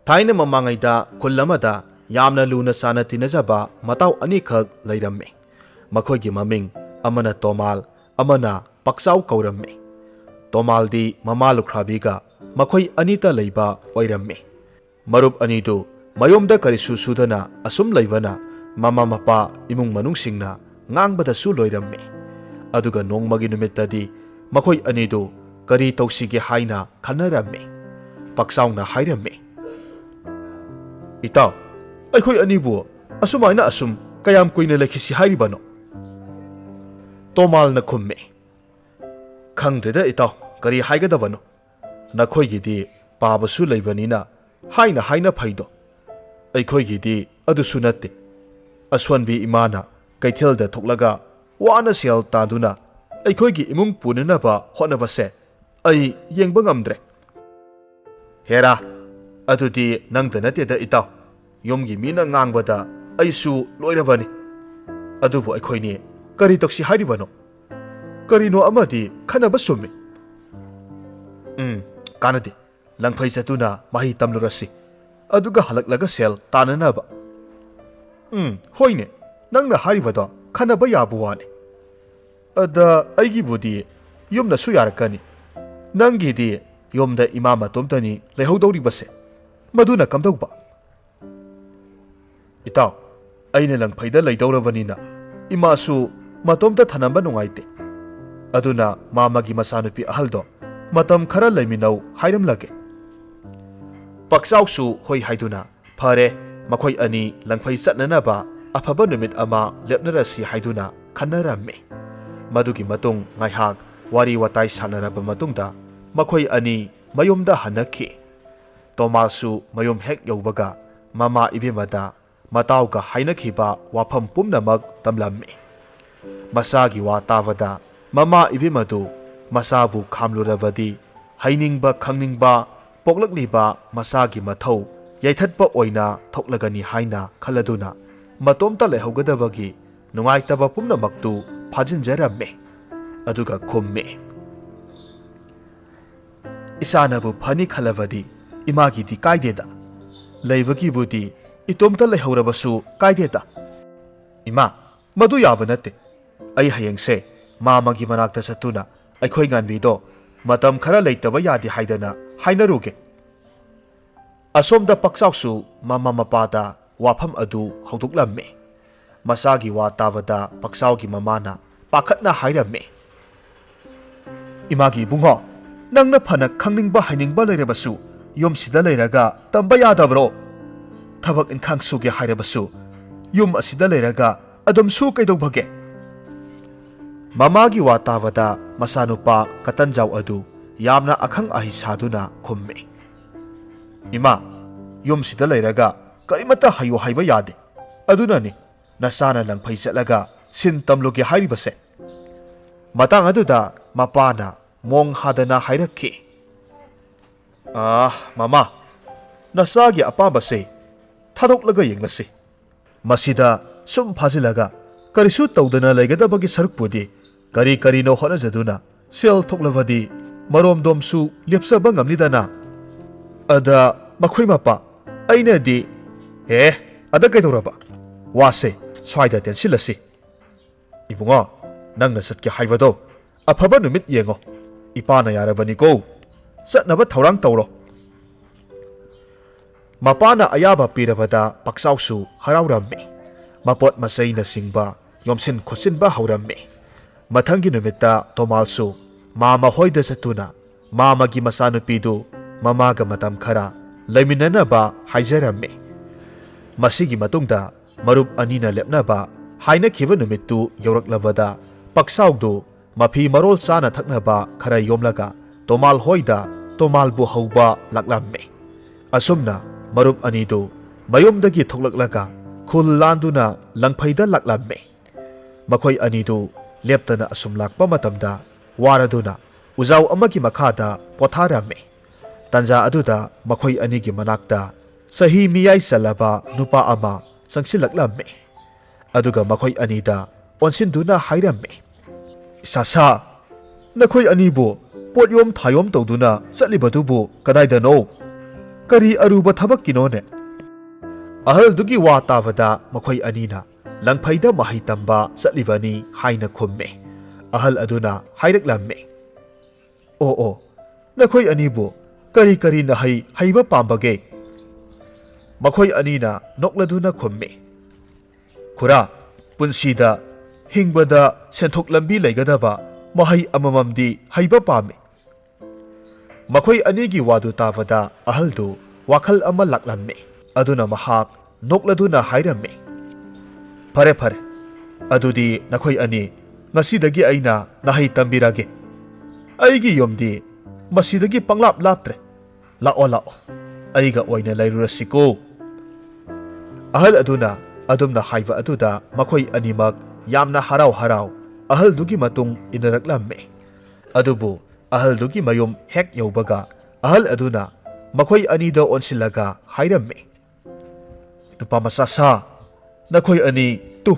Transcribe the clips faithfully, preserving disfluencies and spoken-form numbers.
ꯊꯥꯏꯅ ꯃꯃꯥꯡꯉꯩꯗ ꯈꯨꯜ ꯑꯃꯗ ꯌꯥꯝꯅ ꯂꯨꯅ ꯆꯥꯟꯅ ꯇꯤꯟꯅꯖꯕ ꯃꯇꯥꯎ ꯑꯅꯤꯈꯛ ꯂꯩꯔꯝꯃꯤ꯫ ꯃꯈꯣꯏꯒꯤ ꯃꯃꯤꯡ ꯑꯃꯅ ꯇꯣꯃꯥꯜ, ꯑꯃꯅ ꯄꯥꯛꯆꯥꯎ ꯀꯧꯔꯝꯃꯤ꯫ ꯇꯣꯃꯥꯜꯗꯤ ꯃꯃꯥ ꯂꯨꯈ꯭ꯔꯥꯕꯤꯒ ꯃꯈꯣꯏ ꯑꯅꯤꯇ ꯂꯩꯕ ꯑꯣꯏꯔꯝꯃꯤ꯫ ꯃꯔꯨꯞ ꯑꯅꯤꯗꯨ ꯃꯌꯨꯝꯗ ꯀꯔꯤꯁꯨ ꯁꯨꯗꯅ ꯑꯁꯨꯝ ꯂꯩꯕꯅ ꯃꯃꯥ ꯃꯄꯥ ꯏꯃꯨꯡ ꯃꯅꯨꯡꯁꯤꯡꯅ ꯉꯥꯡꯕꯗꯁꯨ ꯂꯣꯏꯔꯝꯃꯤ꯫ ꯑꯗꯨꯒ ꯅꯣꯡꯃꯒꯤ ꯅꯨꯃꯤꯠꯇꯗꯤ ꯃꯈꯣꯏ ꯑꯅꯤꯗꯨ ꯀꯔꯤ ꯇꯧꯁꯤꯒꯦ ꯍꯥꯏꯅ ꯈꯟꯅꯔꯝꯃꯤ꯫ ꯄꯥꯛꯆꯥꯎꯅ ꯍꯥꯏꯔꯝꯃꯤ, "ꯏꯇꯥꯎ, ꯑꯩꯈꯣꯏ ꯑꯅꯤꯕꯨ ꯑꯁꯨꯃꯥꯏꯅ ꯑꯁꯨꯝ ꯀꯌꯥꯝ ꯀꯨꯏꯅ ꯂꯩꯈꯤꯁꯤ ꯍꯥꯏꯔꯤꯕꯅꯣ?" ꯇꯣꯃꯥꯜꯅ ꯈꯨꯝꯃꯤ, "ꯈꯪꯗ꯭ꯔꯦꯗ ꯏꯇꯥꯎ, ꯀꯔꯤ ꯍꯥꯏꯒꯗꯕꯅꯣ? ꯅꯈꯣꯏꯒꯤꯗꯤ ꯄꯥꯕꯁꯨ ꯂꯩꯕꯅꯤꯅ ꯍꯥꯏꯅ ꯍꯥꯏꯅ ꯐꯩꯗꯣ꯫ ꯑꯩꯈꯣꯏꯒꯤꯗꯤ ꯑꯗꯨꯁꯨ ꯅꯠꯇꯦ꯫ ꯑꯁꯣꯟꯕꯤ ꯏꯃꯥꯅ ꯀꯩꯊꯦꯜꯗ ꯊꯣꯛꯂꯒ ꯋꯥꯅ ꯁꯦꯜ ꯇꯥꯟꯗꯨꯅ ꯑꯩꯈꯣꯏꯒꯤ ꯏꯃꯨꯡ ꯄꯨꯅꯅꯕ ꯍꯣꯠꯅꯕꯁꯦ ꯑꯩ ꯌꯦꯡꯕ ꯉꯝꯗ꯭ꯔꯦ꯫" "ꯍꯦꯔꯥ, ꯑꯗꯨꯗꯤ ꯅꯪꯗ ꯅꯠꯇꯦꯗ ꯏꯇꯥꯎ꯫ ꯌꯨꯝꯒꯤ ꯃꯤꯅ ꯉꯥꯡꯕꯗ ꯑꯩꯁꯨ ꯂꯣꯏꯔꯕꯅꯤ꯫ ꯑꯗꯨꯕꯨ ꯑꯩꯈꯣꯏꯅꯤ ꯀꯔꯤ ꯇꯧꯁꯤ ꯍꯥꯏꯔꯤꯕꯅꯣ? ꯀꯔꯤꯅꯣ ꯑꯃꯗꯤ ꯈꯟꯅꯕ ꯆꯨꯝꯃꯤ꯫ ꯎꯝ, ꯀꯥꯟꯅꯗꯦ꯫ ꯂꯪꯐꯩ ꯆꯠꯇꯨꯅ ꯃꯍꯩ ꯇꯝꯂꯨꯔꯁꯤ꯫ ꯑꯗꯨꯒ ꯍꯜꯂꯛꯂꯒ ꯁꯦꯜ ꯇꯥꯟꯅꯅꯕ꯫" "ꯎꯝ, ꯍꯣꯏꯅꯦ, ꯅꯪꯅ ꯍꯥꯏꯔꯤꯕꯗꯣ ꯈꯟꯅꯕ ꯌꯥꯕ ꯋꯥꯅꯤ꯫ ꯑꯗ ꯑꯩꯒꯤꯕꯨꯗꯤ ꯌꯨꯝꯅꯁꯨ ꯌꯥꯔꯛꯀꯅꯤ꯫ ꯅꯪꯒꯤꯗꯤ ꯌꯨꯝꯗ ꯏꯃꯥ ꯃꯇꯣꯝꯇꯅꯤ ꯂꯩꯍꯧꯗꯧꯔꯤꯕꯁꯦ꯫ ꯃꯗꯨꯅ ꯀꯝꯗꯧꯕ?" "ꯏꯇꯥꯎ, ꯑꯩꯅ ꯂꯪꯐꯩꯗ ꯂꯩꯗꯧꯔꯕꯅꯤꯅ ꯏꯃꯥꯁꯨ ꯃꯇꯣꯝꯇ ꯊꯅꯝꯕ ꯅꯨꯡꯉꯥꯏꯇꯦ꯫ ꯑꯗꯨꯅ ꯃꯥꯃꯒꯤ ꯃꯆꯥꯅꯨꯄꯤ ꯑꯍꯜꯗꯣ ꯃꯇꯝ ꯈꯔ ꯂꯩꯃꯤꯟꯅꯧ ꯍꯥꯏꯔꯝꯂꯒꯦ꯫" ꯄꯥꯛꯆꯥꯎꯁꯨ ꯍꯣꯏ ꯍꯥꯏꯗꯨꯅ, ꯐꯔꯦ, ꯃꯈꯣꯏ ꯑꯅꯤ ꯂꯪꯐꯩ ꯆꯠꯅꯅꯕ ꯑꯐꯕ ꯅꯨꯃꯤꯠ ꯑꯃ ꯂꯦꯞꯅꯔꯁꯤ ꯍꯥꯏꯗꯨꯅ ꯈꯟꯅꯔꯝꯃꯤ꯫ ꯃꯗꯨꯒꯤ ꯃꯇꯨꯡ ꯉꯥꯏꯍꯥꯛ ꯋꯥꯔꯤ ꯋꯥꯇꯥꯏ ꯁꯥꯟꯅꯔꯕ ꯃꯇꯨꯡꯗ ꯃꯈꯣꯏ ꯑꯅꯤ ꯃꯌꯨꯝꯗ ꯍꯟꯅꯈꯤ꯫ ꯇꯣꯃꯥꯁꯁꯨ ꯃꯌꯨꯝ ꯍꯦꯛ ꯌꯧꯕꯒ ꯃꯃꯥ ꯏꯕꯦꯝꯃꯗ ꯃꯇꯥꯎꯒ ꯍꯥꯏꯅꯈꯤꯕ ꯋꯥꯐꯝ ꯄꯨꯝꯅꯃꯛ ꯇꯝꯂꯝꯃꯤ꯫ ꯃꯆꯥꯒꯤ ꯋꯥ ꯇꯥꯕꯗ ꯃꯃꯥ ꯏꯕꯦꯝꯃꯗꯨ ꯃꯆꯥꯕꯨ ꯈꯥꯝꯂꯨꯔꯕꯗꯤ ꯍꯩꯅꯤꯡꯕ ꯈꯪꯅꯤꯡꯕ ꯄꯣꯛꯂꯛꯂꯤꯕ ꯃꯆꯥꯒꯤ ꯃꯊꯧ ꯌꯩꯊꯠꯄ ꯑꯣꯏꯅ ꯊꯣꯛꯂꯒꯅꯤ ꯍꯥꯏꯅ ꯈꯜꯂꯗꯨꯅ ꯃꯇꯣꯝꯇ ꯂꯩꯍꯧꯒꯗꯕꯒꯤ ꯅꯨꯡꯉꯥꯏꯇꯕ ꯄꯨꯝꯅꯃꯛꯇꯨ ꯐꯥꯖꯤꯟꯖꯔꯝꯃꯤ꯫ ꯑꯗꯨꯒ ꯈꯨꯝꯃꯤ, "ꯏꯆꯥꯅꯕꯨ ꯐꯅꯤ ꯈꯜꯂꯕꯗꯤ ꯏꯃꯥꯒꯤꯗꯤ ꯀꯥꯏꯗꯦꯗ꯫ "ꯂꯩꯕꯒꯤꯕꯨꯗꯤ ꯏꯇꯣꯝꯇ ꯂꯩꯍꯧꯔꯕꯁꯨ ꯀꯥꯏꯗꯦꯗ꯫" "ꯏꯃꯥ, ꯃꯗꯨ ꯌꯥꯕ ꯅꯠꯇꯦ꯫ ꯑꯩ ꯍꯌꯦꯡꯁꯦ ꯃꯥꯃꯒꯤ ꯃꯅꯥꯛꯇ ꯆꯠꯇꯨꯅ ꯑꯩꯈꯣꯏ ꯉꯥꯟꯕꯤꯗꯣ ꯃꯇꯝ ꯈꯔ ꯂꯩꯇꯕ ꯌꯥꯗꯦ ꯍꯥꯏꯗꯅ ꯍꯥꯏꯅꯔꯨꯒꯦ꯫" ꯑꯁꯣꯝꯗ ꯄꯛꯆꯥꯎꯁꯨ ꯃꯃꯥ ꯃꯄꯥꯗ ꯋꯥꯐꯝ ꯑꯗꯨ ꯍꯧꯗꯣꯛꯂꯝꯃꯤ꯫ ꯃꯆꯥꯒꯤ ꯋꯥ ꯇꯥꯕꯗ ꯄꯛꯆꯥꯎꯒꯤ ꯃꯃꯥꯅ ꯄꯥꯈꯠꯅ ꯍꯥꯏꯔꯝꯃꯤ, "ꯏꯃꯥꯒꯤ ꯏꯕꯨꯡꯉꯣ, ꯅꯪꯅ ꯐꯅ ꯈꯪꯅꯤꯡꯕ ꯍꯩꯅꯤꯡꯕ ꯂꯩꯔꯕꯁꯨ ꯌꯨꯝꯁꯤꯗ ꯂꯩꯔꯒ ꯇꯝꯕ ꯌꯥꯗꯕ꯭ꯔꯣ? ꯊꯕꯛ ꯏꯟꯈꯥꯡ ꯁꯨꯒꯦ ꯍꯥꯏꯔꯕꯁꯨ ꯌꯨꯝ ꯑꯁꯤꯗ ꯂꯩꯔꯒ ꯑꯗꯨꯝ ꯁꯨ ꯀꯩꯗꯧꯕꯒꯦ?" ꯃꯃꯥꯒꯤ ꯋꯥ ꯇꯥꯕꯗ ꯃꯆꯥꯅꯨꯄꯥ ꯀꯇꯟꯖꯥꯎ ꯑꯗꯨ ꯌꯥꯝꯅ ꯑꯈꯪ ꯑꯍꯩ ꯁꯥꯗꯨꯅ ꯈꯨꯝꯃꯤ, "ꯏꯃꯥ, ꯌꯨꯝꯁꯤꯗ ꯂꯩꯔꯒ ꯀꯔꯤꯃꯠꯇ ꯍꯩꯌꯨ ꯍꯥꯏꯕ ꯌꯥꯗꯦ꯫ ꯑꯗꯨꯅꯅꯤ ꯅꯆꯥꯅ ꯂꯪꯐꯩ ꯆꯠꯂꯒ ꯁꯤꯟ ꯇꯝꯂꯨꯒꯦ ꯍꯥꯏꯔꯤꯕꯁꯦ꯫" ꯃꯇꯥꯡ ꯑꯗꯨꯗ ꯃꯄꯥꯅ ꯃꯣꯡ ꯍꯥꯗꯅ ꯍꯥꯏꯔꯛꯈꯤ, "ꯑꯥ, ꯃꯃꯥ, ꯅꯆꯥꯒꯤ ꯑꯄꯥꯝꯕꯁꯦ ꯊꯥꯗꯣꯛꯂꯒ ꯌꯦꯡꯂꯁꯤ꯫ ꯃꯁꯤꯗ ꯁꯨꯝ ꯐꯥꯖꯤꯜꯂꯒ ꯀꯔꯤꯁꯨ ꯇꯧꯗꯅ ꯂꯩꯒꯗꯕꯒꯤ ꯁꯔꯨꯛꯄꯨꯗꯤ ꯀꯔꯤ ꯀꯔꯤꯅꯣ ꯍꯣꯠꯅꯖꯗꯨꯅ ꯁꯦꯜ ꯊꯣꯛꯂꯕꯗꯤ ꯃꯔꯣꯝꯗꯣꯝꯁꯨ ꯂꯦꯞꯆꯕ ꯉꯝꯅꯤꯗꯅ꯫" ꯑꯗ ꯃꯈꯣꯏ ꯃꯄꯥ, ꯑꯩꯅꯗꯤ, "ꯑꯦ, ꯑꯗ ꯀꯩꯗꯧꯔꯕ? ꯋꯥꯁꯦ ꯁ꯭ꯋꯥꯏꯗ ꯇꯦꯟꯁꯤꯜꯂꯁꯤ꯫ ꯏꯕꯨꯡꯉꯣ, ꯅꯪꯅ ꯆꯠꯀꯦ ꯍꯥꯏꯕꯗꯣ ꯑꯐꯕ ꯅꯨꯃꯤꯠ ꯌꯦꯡꯉꯣ꯫ ꯏꯄꯥꯅ ꯌꯥꯔꯕꯅꯤꯀꯣ꯫ ꯆꯠꯅꯕ ꯊꯧꯔꯥꯡ ꯇꯧꯔꯣ꯫" ꯃꯄꯥꯅ ꯑꯌꯥꯕ ꯄꯤꯔꯕꯗ ꯄꯛꯆꯥꯎꯁꯨ ꯍꯔꯥꯎꯔꯝꯃꯤ꯫ ꯃꯄꯣꯠ ꯃꯆꯩꯅꯆꯤꯡꯕ ꯌꯣꯝꯁꯤꯟ ꯈꯣꯠꯆꯤꯟꯕ ꯍꯧꯔꯝꯃꯤ꯫ ꯃꯊꯪꯒꯤ ꯅꯨꯃꯤꯠꯇ ꯇꯣꯃꯥꯜꯁꯨ ꯃꯥꯃ ꯍꯣꯏꯗ ꯆꯠꯇꯨꯅ ꯃꯥꯃꯒꯤ ꯃꯆꯥꯅꯨꯄꯤꯗꯨ ꯃꯃꯥꯒ ꯃꯇꯝ ꯈꯔ ꯂꯩꯃꯤꯟꯅꯅꯕ ꯍꯥꯏꯖꯔꯝꯃꯤ꯫ ꯃꯁꯤꯒꯤ ꯃꯇꯨꯡꯗ ꯃꯔꯨꯞ ꯑꯅꯤꯅ ꯂꯦꯞꯅꯕ ꯍꯥꯏꯅꯈꯤꯕ ꯅꯨꯃꯤꯠꯇꯨ ꯌꯧꯔꯛꯂꯕꯗ ꯄꯛꯆꯥꯎꯗꯨ ꯃꯐꯤ ꯃꯔꯣꯜ ꯆꯥꯅ ꯊꯛꯅꯕ ꯈꯔ ꯌꯣꯝꯂꯒ ꯇꯣꯃꯥꯜ ꯍꯣꯏꯗ ꯇꯣꯃꯥꯜꯕꯨ ꯍꯧꯕ ꯂꯥꯛꯂꯝꯃꯤ꯫ ꯑꯁꯨꯝꯅ ꯃꯔꯨꯞ ꯑꯅꯤꯗꯨ ꯃꯌꯨꯝꯗꯒꯤ ꯊꯣꯛꯂꯛꯂꯒ ꯈꯨꯜ ꯂꯥꯟꯗꯨꯅ ꯂꯪꯐꯩꯗ ꯂꯥꯛꯂꯝꯃꯤ꯫ ꯃꯈꯣꯏ ꯑꯅꯤꯗꯨ ꯂꯦꯞꯇꯅ ꯑꯁꯨꯝ ꯂꯥꯛꯄ ꯃꯇꯝꯗ ꯋꯥꯔꯗꯨꯅ ꯎꯖꯥꯎ ꯑꯃꯒꯤ ꯃꯈꯥꯗ ꯄꯣꯊꯥꯔꯝꯃꯤ꯫ ꯇꯥꯟꯖꯥ ꯑꯗꯨꯗ ꯃꯈꯣꯏ ꯑꯅꯤꯒꯤ ꯃꯅꯥꯛꯇ ꯆꯍꯤ ꯃꯤꯌꯥꯏ ꯆꯜꯂꯕ ꯅꯨꯄꯥ ꯑꯃ ꯆꯪꯁꯤꯜꯂꯛꯂꯝꯃꯤ꯫ ꯑꯗꯨꯒ ꯃꯈꯣꯏ ꯑꯅꯤꯗ ꯑꯣꯟꯁꯤꯟꯗꯨꯅ ꯍꯥꯏꯔꯝꯃꯤ, "ꯏꯁꯥꯁꯥ, ꯅꯈꯣꯏ ꯑꯅꯤꯕꯨ ꯄꯣꯠꯌꯣꯝ ꯊꯥꯌꯣꯝ ꯇꯧꯗꯨꯅ ꯆꯠꯂꯤꯕꯗꯨꯕꯨ ꯀꯗꯥꯏꯗꯅꯣ?" ꯀꯔꯤ ꯑꯔꯨꯕ ꯊꯕꯛꯀꯤꯅꯣꯅꯦ?" ꯑꯍꯜꯗꯨꯒꯤ ꯋꯥ ꯇꯥꯕꯗ ꯃꯈꯣꯏ ꯑꯅꯤꯅ ꯂꯪꯐꯩꯗ ꯃꯍꯩ ꯇꯝꯕ ꯆꯠꯂꯤꯕꯅꯤ ꯍꯥꯏꯅ ꯈꯨꯝꯃꯦ꯫ ꯑꯍꯜ ꯑꯗꯨꯅ ꯍꯥꯏꯔꯛꯂꯝꯃꯦ, "ꯑꯣ ꯑꯣ, ꯅꯈꯣꯏ ꯑꯅꯤꯕꯨ ꯀꯔꯤ ꯀꯔꯤ ꯅꯍꯩ ꯍꯩꯕ ꯄꯥꯝꯕꯒꯦ?" ꯃꯈꯣꯏ ꯑꯅꯤꯅ ꯅꯣꯛꯂꯗꯨꯅ ꯈꯨꯝꯃꯤ, "ꯈꯨꯔꯥ, ꯄꯨꯟꯁꯤꯗ ꯍꯤꯡꯕꯗ ꯁꯦꯟꯊꯣꯛ ꯂꯝꯕꯤ ꯂꯩꯒꯗꯕ ꯃꯍꯩ ꯑꯃꯃꯝꯗꯤ ꯍꯩꯕ ꯄꯥꯝꯃꯤ꯫" ꯃꯈꯣꯏ ꯑꯅꯤꯒꯤ ꯋꯥꯗꯨ ꯇꯥꯕꯗ ꯑꯍꯜꯗꯨ ꯋꯥꯈꯜ ꯑꯃ ꯂꯥꯛꯂꯝꯃꯤ꯫ ꯑꯗꯨꯅ ꯃꯍꯥꯛ ꯅꯣꯛꯂꯗꯨꯅ ꯍꯥꯏꯔꯝꯃꯤ, "ꯐꯔꯦ ꯐꯔꯦ, ꯑꯗꯨꯗꯤ ꯅꯈꯣꯏ ꯑꯅꯤ ꯉꯁꯤꯗꯒꯤ ꯑꯩꯅ ꯅꯍꯩ ꯇꯝꯕꯤꯔꯒꯦ꯫ ꯑꯩꯒꯤ ꯌꯨꯝꯗꯤ ꯃꯁꯤꯗꯒꯤ ꯄꯪꯂꯥꯞ ꯂꯥꯞꯇ꯭ꯔꯦ꯫ ꯂꯥꯛꯑꯣ ꯂꯥꯛꯑꯣ, ꯑꯩꯒ ꯑꯣꯏꯅ ꯂꯩꯔꯨꯔꯁꯤꯀꯣ꯫" ꯑꯍꯜ ꯑꯗꯨꯅ ꯑꯗꯨꯝꯅ ꯍꯥꯏꯕ ꯑꯗꯨꯗ ꯃꯈꯣꯏ ꯑꯅꯤꯃꯛ ꯌꯥꯝꯅ ꯍꯔꯥꯎ ꯍꯔꯥꯎ ꯑꯍꯜꯗꯨꯒꯤ ꯃꯇꯨꯡ ꯏꯟꯅꯔꯛꯂꯝꯃꯤ꯫ ꯑꯗꯨꯕꯨ ꯑꯍꯜꯗꯨꯒꯤ ꯃꯌꯨꯝ ꯍꯦꯛ ꯌꯧꯕꯒ ꯑꯍꯜ ꯑꯗꯨꯅ ꯃꯈꯣꯏ ꯑꯅꯤꯗ ꯑꯣꯟꯁꯤꯜꯂꯒ ꯍꯥꯏꯔꯝꯃꯤ, "ꯅꯨꯄꯥ ꯃꯆꯥ ꯁꯥ, ꯅꯈꯣꯏ ꯑꯅꯤ ꯇꯨ,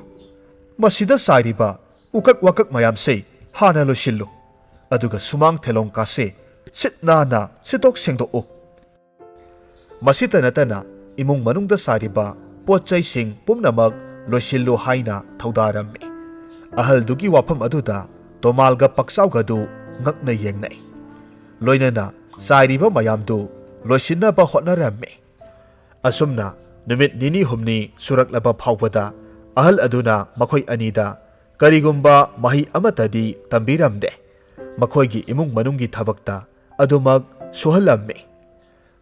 ꯃꯁꯤꯗ ꯆꯥꯏꯔꯤꯕ ꯎꯀꯛ ꯋꯥꯀꯛ ꯃꯌꯥꯝꯁꯦ ꯍꯥꯟꯅ ꯂꯣꯏꯁꯤꯜꯂꯨ꯫ ꯑꯗꯨꯒ ꯁꯨꯃꯥꯡ ꯊꯦꯂꯣꯡ ꯀꯥꯁꯦ ꯁꯤꯠ ꯅꯥꯟꯅ ꯁꯤꯠꯇꯣꯛ ꯁꯦꯡꯗꯣꯛꯎ꯫ ꯃꯁꯤꯇ ꯅꯠꯇꯅ ꯏꯃꯨꯡ ꯃꯅꯨꯡꯗ ꯆꯥꯏꯔꯤꯕ ꯄꯣꯠ ꯆꯩꯁꯤꯡ ꯄꯨꯝꯅꯃꯛ ꯂꯣꯏꯁꯤꯜꯂꯨ" ꯍꯥꯏꯅ ꯊꯧꯗꯥꯔꯝꯃꯤ꯫ ꯑꯍꯜꯗꯨꯒꯤ ꯋꯥꯐꯝ ꯑꯗꯨꯗ ꯇꯣꯃꯥꯜꯒ ꯄꯛꯆꯥꯎꯒꯗꯨ ꯉꯛꯅ ꯌꯦꯡꯅꯩ꯫ ꯂꯣꯏꯅꯅ ꯆꯥꯏꯔꯤꯕ ꯃꯌꯥꯝꯗꯨ ꯂꯣꯏꯁꯤꯟꯅꯕ ꯍꯣꯠꯅꯔꯝꯃꯤ꯫ ꯑꯁꯨꯝꯅ ꯅꯨꯃꯤꯠ ꯅꯤꯅꯤ ꯍꯨꯝꯅꯤ ꯁꯨꯔꯛꯂꯕ ꯐꯥꯎꯕꯗ ꯑꯍꯜ ꯑꯗꯨꯅ ꯃꯈꯣꯏ ꯑꯅꯤꯗ ꯀꯔꯤꯒꯨꯝꯕ ꯃꯍꯩ ꯑꯃꯠꯇꯗꯤ ꯇꯝꯕꯤꯔꯝꯗꯦ꯫ ꯃꯈꯣꯏꯒꯤ ꯏꯃꯨꯡ ꯃꯅꯨꯡꯒꯤ ꯊꯕꯛꯇ ꯑꯗꯨꯃꯛ ꯁꯨꯍꯜꯂꯝꯃꯤ꯫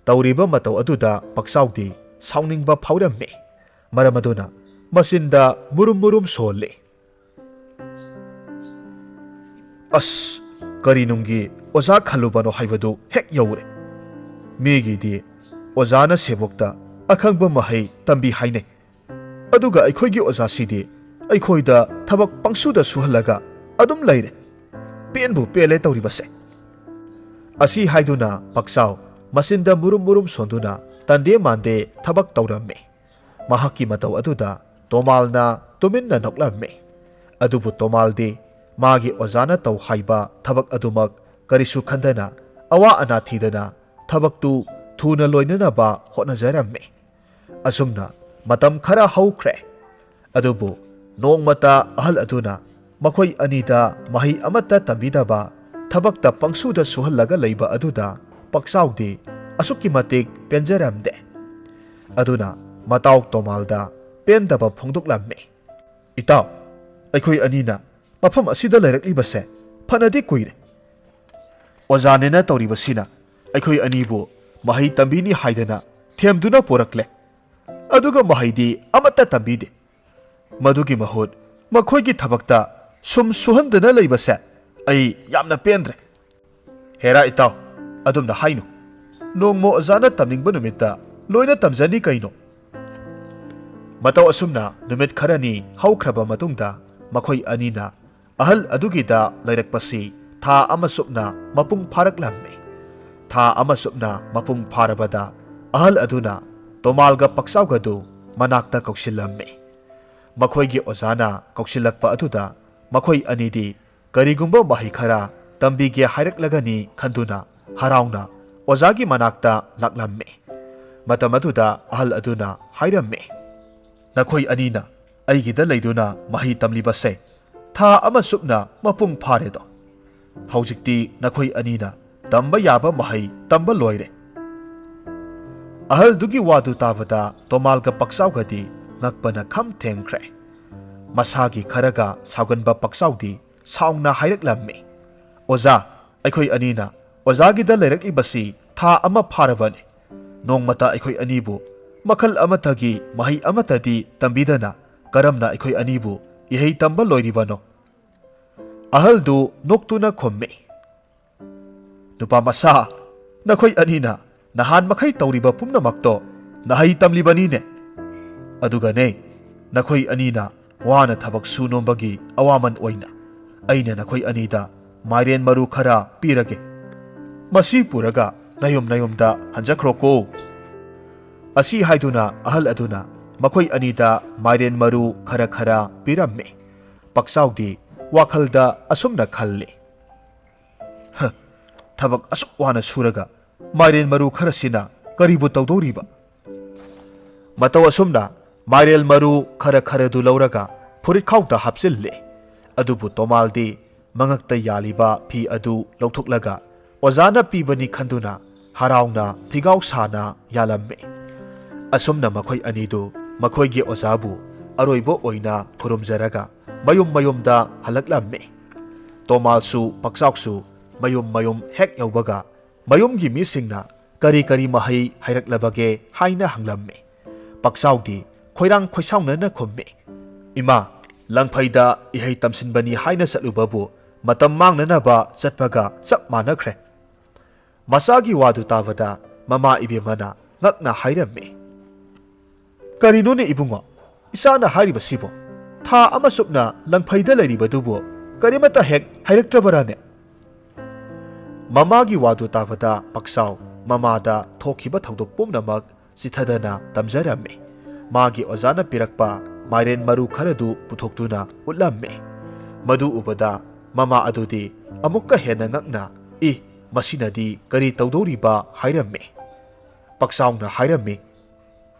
ꯇꯧꯔꯤꯕ ꯃꯇꯧ ꯑꯗꯨꯗ ꯄꯛꯆꯥꯎꯗꯤ ꯁꯥꯎꯅꯤꯡꯕ ꯐꯥꯎꯔꯝꯃꯤ꯫ ꯃꯔꯝ ꯑꯗꯨꯅ ꯃꯆꯤꯟꯗ ꯃꯨꯔꯨꯝ ꯃꯨꯔꯨꯝ ꯁꯣꯜꯂꯤ꯫ "ꯑꯁ, ꯀꯔꯤ ꯅꯨꯡꯒꯤ ꯑꯣꯖꯥ ꯈꯜꯂꯨꯕꯅꯣ ꯍꯥꯏꯕꯗꯨ ꯍꯦꯛ ꯌꯧꯔꯦ꯫ ꯃꯤꯒꯤꯗꯤ ꯑꯣꯖꯥꯅ ꯁꯦꯕꯣꯛꯇ ꯑꯈꯪꯕ ꯃꯍꯩ ꯇꯝꯕꯤ ꯍꯥꯏꯅꯩ꯫ ꯑꯗꯨꯒ ꯑꯩꯈꯣꯏꯒꯤ ꯑꯣꯖꯥꯁꯤꯗꯤ ꯑꯩꯈꯣꯏꯗ ꯊꯕꯛ ꯄꯪꯁꯨꯗ ꯁꯨꯍꯜꯂꯒ ꯑꯗꯨꯝ ꯂꯩꯔꯦ꯫ ꯄꯦꯟꯕꯨ ꯄꯦꯜꯂꯦ ꯇꯧꯔꯤꯕꯁꯦ꯫" ꯑꯁꯤ ꯍꯥꯏꯗꯨꯅ ꯄꯛꯆꯥꯎ ꯃꯆꯤꯟꯗ ꯃꯨꯔꯨꯝ ꯃꯨꯔꯨꯝ ꯁꯣꯟꯗꯨꯅ ꯇꯟꯗꯦ ꯃꯥꯟꯗꯦ ꯊꯕꯛ ꯇꯧꯔꯝꯃꯤ꯫ ꯃꯍꯥꯛꯀꯤ ꯃꯇꯧ ꯑꯗꯨꯗ ꯇꯣꯃꯥꯜꯅ ꯇꯨꯃꯤꯟꯅ ꯅꯣꯛꯂꯝꯃꯤ꯫ ꯑꯗꯨꯕꯨ ꯇꯣꯃꯥꯜꯗꯤ ꯃꯥꯒꯤ ꯑꯣꯖꯥꯅ ꯇꯧ ꯍꯥꯏꯕ ꯊꯕꯛ ꯑꯗꯨꯃꯛ ꯀꯔꯤꯁꯨ ꯈꯟꯗꯅ ꯑꯋꯥ ꯑꯅꯥ ꯊꯤꯗꯅ ꯊꯕꯛꯇꯨ ꯊꯨꯅ ꯂꯣꯏꯅꯅꯕ ꯍꯣꯠꯅꯖꯔꯝꯃꯤ꯫ ꯑꯁꯨꯝꯅ ꯃꯇꯝ ꯈꯔ ꯍꯧꯈ꯭ꯔꯦ꯫ ꯑꯗꯨꯕꯨ ꯅꯣꯡꯃꯇ ꯑꯍꯜ ꯑꯗꯨꯅ ꯃꯈꯣꯏ ꯑꯅꯤꯗ ꯃꯍꯩ ꯑꯃꯠꯇ ꯇꯝꯕꯤꯗꯕ, ꯊꯕꯛꯇ ꯄꯪꯁꯨꯗ ꯁꯨꯍꯜꯂꯒ ꯂꯩꯕ ꯑꯗꯨꯗ ꯄꯛꯆꯥꯎꯗꯤ ꯑꯁꯨꯛꯀꯤ ꯃꯇꯤꯛ ꯄꯦꯟꯖꯔꯝꯗꯦ꯫ ꯑꯗꯨꯅ ꯃꯇꯥꯎ ꯇꯣꯃꯥꯜꯗ ꯄꯦꯟꯗꯕ ꯐꯣꯡꯗꯣꯛꯂꯝꯃꯤ꯫ "ꯏꯇꯥꯎ, ꯑꯩꯈꯣꯏ ꯑꯅꯤꯅ ꯃꯐꯝ ꯑꯁꯤꯗ ꯂꯩꯔꯛꯂꯤꯕꯁꯦ ꯐꯅꯗꯤ ꯀꯨꯏꯔꯦ꯫ ꯑꯣꯖꯥꯅꯦꯅ ꯇꯧꯔꯤꯕꯁꯤꯅ ꯑꯩꯈꯣꯏ ꯑꯅꯤꯕꯨ ꯃꯍꯩ ꯇꯝꯕꯤꯅꯤ ꯍꯥꯏꯗꯅ ꯊꯦꯝꯗꯨꯅ ꯄꯨꯔꯛꯂꯦ꯫ ꯑꯗꯨꯒ ꯃꯍꯩꯗꯤ ꯑꯃꯠꯇ ꯇꯝꯕꯤꯗꯦ꯫ ꯃꯗꯨꯒꯤ ꯃꯍꯨꯠ ꯃꯈꯣꯏꯒꯤ ꯊꯕꯛꯇ ꯁꯨꯝ ꯁꯨꯍꯟꯗꯨꯅ ꯂꯩꯕꯁꯦ ꯑꯩ ꯌꯥꯝꯅ ꯄꯦꯟꯗ꯭ꯔꯦ꯫" "ꯍꯦꯔꯥ ꯏꯇꯥꯎ, ꯑꯗꯨꯝꯅ ꯍꯥꯏꯅꯨ꯫ ꯅꯣꯡꯃ ꯑꯣꯖꯥꯅ ꯇꯝꯅꯤꯡꯕ ꯅꯨꯃꯤꯠꯇ ꯂꯣꯏꯅ ꯇꯝꯖꯅꯤ ꯀꯩꯅꯣ꯫" ꯃꯇꯧ ꯑꯁꯨꯝꯅ ꯅꯨꯃꯤꯠ ꯈꯔꯅꯤ ꯍꯧꯈ꯭ꯔꯕ ꯃꯇꯨꯡꯗ ꯃꯈꯣꯏ ꯑꯅꯤꯅ ꯑꯍꯜ ꯑꯗꯨꯒꯤꯗ ꯂꯩꯔꯛꯄꯁꯤ ꯊꯥ ꯑꯃ ꯆꯨꯞꯅ ꯃꯄꯨꯡ ꯐꯥꯔꯛꯂꯝꯃꯤ꯫ ꯊꯥ ꯑꯃ ꯆꯨꯞꯅ ꯃꯄꯨꯡ ꯐꯥꯔꯕꯗ ꯑꯍꯜ ꯑꯗꯨꯅ ꯇꯣꯃꯥꯜꯒ ꯄꯛꯆꯥꯎꯒꯗꯨ ꯃꯅꯥꯛꯇ ꯀꯧꯁꯤꯜꯂꯝꯃꯤ꯫ ꯃꯈꯣꯏꯒꯤ ꯑꯣꯖꯥꯅ ꯀꯧꯁꯤꯜꯂꯛꯄ ꯑꯗꯨꯗ ꯃꯈꯣꯏ ꯑꯅꯤꯗꯤ ꯀꯔꯤꯒꯨꯝꯕ ꯃꯍꯩ ꯈꯔ ꯇꯝꯕꯤꯒꯦ ꯍꯥꯏꯔꯛꯂꯒꯅꯤ ꯈꯟꯗꯨꯅ ꯍꯔꯥꯎꯅ ꯑꯣꯖꯥꯒꯤ ꯃꯅꯥꯛꯇ ꯂꯥꯛꯂꯝꯃꯤ꯫ ꯃꯇꯝ ꯑꯗꯨꯗ ꯑꯍꯜ ꯑꯗꯨꯅ ꯍꯥꯏꯔꯝꯃꯤ, "ꯅꯈꯣꯏ ꯑꯅꯤꯅ ꯑꯩꯒꯤꯗ ꯂꯩꯗꯨꯅ ꯃꯍꯩ ꯇꯝꯂꯤꯕꯁꯦ ꯊꯥ ꯑꯃ ꯆꯨꯞꯅ ꯃꯄꯨꯡ ꯐꯥꯔꯦꯗꯣ꯫ ꯍꯧꯖꯤꯛꯇꯤ ꯅꯈꯣꯏ ꯑꯅꯤꯅ ꯇꯝꯕ ꯌꯥꯕ ꯃꯍꯩ ꯇꯝꯕ ꯂꯣꯏꯔꯦ꯫" ꯑꯍꯜꯗꯨꯒꯤ ꯋꯥꯗꯨ ꯇꯥꯕꯗ ꯇꯣꯃꯥꯜꯒ ꯄꯛꯆꯥꯎꯒꯗꯤ ꯉꯛꯄꯅ ꯈꯝ ꯊꯦꯡꯈ꯭ꯔꯦ꯫ ꯃꯁꯥꯒꯤ ꯈꯔꯒ ꯁꯥꯎꯒꯟꯕ ꯄꯛꯆꯥꯎꯗꯤ ꯁꯥꯎꯅ ꯍꯥꯏꯔꯛꯂꯝꯃꯤ, "ꯑꯣꯖꯥ, ꯑꯩꯈꯣꯏ ꯑꯅꯤꯅ ꯑꯣꯖꯥꯒꯤꯗ ꯂꯩꯔꯛꯂꯤꯕꯁꯤ ꯊꯥ ꯑꯃ ꯐꯥꯔꯕꯅꯤ꯫ ꯅꯣꯡꯃꯇ ꯑꯩꯈꯣꯏ ꯑꯅꯤꯕꯨ ꯃꯈꯜ ꯑꯃꯠꯇꯒꯤ ꯃꯍꯩ ꯑꯃꯠꯇꯗꯤ ꯇꯝꯕꯤꯗꯅ ꯀꯔꯝꯅ ꯑꯩꯈꯣꯏ ꯑꯅꯤꯕꯨ ꯏꯍꯩ ꯇꯝꯕ ꯂꯣꯏꯔꯤꯕꯅꯣ?" ꯑꯍꯜꯗꯨ ꯅꯣꯛꯇꯨꯅ ꯈꯨꯝꯃꯤ, "ꯅꯨꯄꯥ ꯃꯆꯥ, ꯅꯈꯣꯏ ꯑꯅꯤꯅ ꯅꯍꯥꯟ ꯃꯈꯩ ꯇꯧꯔꯤꯕ ꯄꯨꯝꯅꯃꯛꯇꯣ ꯅꯍꯩ ꯇꯝꯂꯤꯕꯅꯤꯅꯦ꯫ ꯑꯗꯨꯒꯅꯦ, ꯅꯈꯣꯏ ꯑꯅꯤꯅ ꯋꯥꯅ ꯊꯕꯛ ꯁꯨ ꯅꯣꯝꯕꯒꯤ ꯑꯋꯥꯃꯟ ꯑꯣꯏꯅ ꯑꯩꯅ ꯅꯈꯣꯏ ꯑꯅꯤꯗ ꯃꯥꯏꯔꯦꯟ ꯃꯔꯨ ꯈꯔ ꯄꯤꯔꯒꯦ꯫ ꯃꯁꯤ ꯄꯨꯔꯒ ꯅꯌꯨꯝ ꯅꯌꯨꯝꯗ ꯍꯟꯖꯈ꯭ꯔꯣꯀꯣ꯫" ꯑꯁꯤ ꯍꯥꯏꯗꯨꯅ ꯑꯍꯜ ꯑꯗꯨꯅ ꯃꯈꯣꯏ ꯑꯅꯤꯗ ꯃꯥꯏꯔꯦꯟ ꯃꯔꯨ ꯈꯔ ꯈꯔ ꯄꯤꯔꯝꯃꯤ꯫ ꯄꯛꯆꯥꯎꯗꯤ ꯋꯥꯈꯜꯗ ꯑꯁꯨꯝꯅ ꯈꯜꯂꯤ, "ꯍ, ꯊꯕꯛ ꯑꯁꯨꯛ ꯋꯥꯅ ꯁꯨꯔꯒ "ꯃꯥꯏꯔꯦꯟ ꯃꯔꯨ ꯈꯔꯁꯤꯅ ꯀꯔꯤꯕꯨ ꯇꯧꯗꯧꯔꯤꯕ?" ꯃꯇꯧ ꯑꯁꯨꯝꯅ ꯃꯥꯏꯔꯦꯜ ꯃꯔꯨ ꯈꯔ ꯈꯔꯗꯨ ꯂꯧꯔꯒ ꯐꯨꯔꯤꯠꯈꯥꯎꯗ ꯍꯥꯞꯆꯤꯜꯂꯦ꯫ ꯑꯗꯨꯕꯨ ꯇꯣꯃꯥꯜꯗꯤ ꯃꯉꯛꯇ ꯌꯥꯜꯂꯤꯕ ꯐꯤ ꯑꯗꯨ ꯂꯧꯊꯣꯛꯂꯒ ꯑꯣꯖꯥꯅ ꯄꯤꯕꯅꯤ ꯈꯟꯗꯨꯅ ꯍꯔꯥꯎꯅ ꯐꯤꯒꯥꯎ ꯁꯥꯅ ꯌꯥꯜꯂꯝꯃꯤ꯫ ꯑꯁꯨꯝꯅ ꯃꯈꯣꯏ ꯑꯅꯤꯗꯨ ꯃꯈꯣꯏꯒꯤ ꯑꯣꯖꯥꯕꯨ ꯑꯔꯣꯏꯕ ꯑꯣꯏꯅ ꯈꯨꯔꯨꯝꯖꯔꯒ ꯃꯌꯨꯝ ꯃꯌꯨꯝꯗ ꯍꯜꯂꯛꯂꯝꯃꯤ꯫ ꯇꯣꯃꯥꯜꯁꯨ ꯄꯛꯆꯥꯎꯁꯨ ꯃꯌꯨꯝ ꯃꯌꯨꯝ ꯍꯦꯛ ꯌꯧꯕꯒ ꯃꯌꯨꯝꯒꯤ ꯃꯤꯁꯤꯡꯅ ꯀꯔꯤ ꯀꯔꯤ ꯃꯍꯩ ꯍꯩꯔꯛꯂꯕꯒꯦ ꯍꯥꯏꯅ ꯍꯪꯂꯝꯃꯤ꯫ ꯄꯛꯆꯥꯎꯗꯤ ꯈꯣꯏꯔꯥꯡ ꯈꯣꯏꯁꯥꯎꯅꯅ ꯈꯨꯝꯃꯤ, "ꯏꯃꯥ, ꯂꯪꯐꯩꯗ ꯏꯍꯩ ꯇꯝꯁꯤꯟꯕꯅꯤ ꯍꯥꯏꯅ ꯆꯠꯂꯨꯕꯕꯨ ꯃꯇꯝ ꯃꯥꯡꯅꯅꯕ ꯆꯠꯄꯒ ꯆꯞ ꯃꯥꯟꯅꯈ꯭ꯔꯦ꯫" ꯃꯆꯥꯒꯤ ꯋꯥꯗꯨ ꯇꯥꯕꯗ ꯃꯃꯥ ꯏꯕꯦꯝꯃꯅ ꯉꯛꯅ ꯍꯥꯏꯔꯝꯃꯤ, "ꯀꯔꯤꯅꯣꯅꯦ ꯏꯕꯨꯡꯉꯣ, ꯏꯆꯥꯅ ꯍꯥꯏꯔꯤꯕꯁꯤꯕꯣ? ꯊꯥ ꯑꯃ ꯆꯨꯞꯅ ꯂꯪꯐꯩꯗ ꯂꯩꯔꯤꯕꯗꯨꯕꯨ ꯀꯔꯤꯃꯠꯇ ꯍꯦꯛ ꯍꯩꯔꯛꯇ꯭ꯔꯕꯔꯥꯅꯦ?" ꯃꯃꯥꯒꯤ ꯋꯥꯗꯨ ꯇꯥꯕꯗ ꯄꯛꯆꯥꯎ ꯃꯃꯥꯗ ꯊꯣꯛꯈꯤꯕ ꯊꯧꯗꯣꯛ ꯄꯨꯝꯅꯃꯛ ꯆꯤꯊꯗꯅ ꯇꯝꯖꯔꯝꯃꯤ꯫ ꯃꯥꯒꯤ ꯑꯣꯖꯥꯅ ꯄꯤꯔꯛꯄ ꯃꯥꯏꯔꯦꯟ ꯃꯔꯨ ꯈꯔꯗꯨ ꯄꯨꯊꯣꯛꯇꯨꯅ ꯎꯠꯂꯝꯃꯤ꯫ ꯃꯗꯨ ꯎꯕꯗ ꯃꯃꯥ ꯑꯗꯨꯗꯤ ꯑꯃꯨꯛꯀ ꯍꯦꯟꯅ ꯉꯛꯅ, "ꯏ, ꯃꯁꯤꯅꯗꯤ ꯀꯔꯤ ꯇꯧꯗꯧꯔꯤꯕ?" ꯍꯥꯏꯔꯝꯃꯤ꯫ ꯄꯛꯆꯥꯎꯅ ꯍꯥꯏꯔꯝꯃꯤ,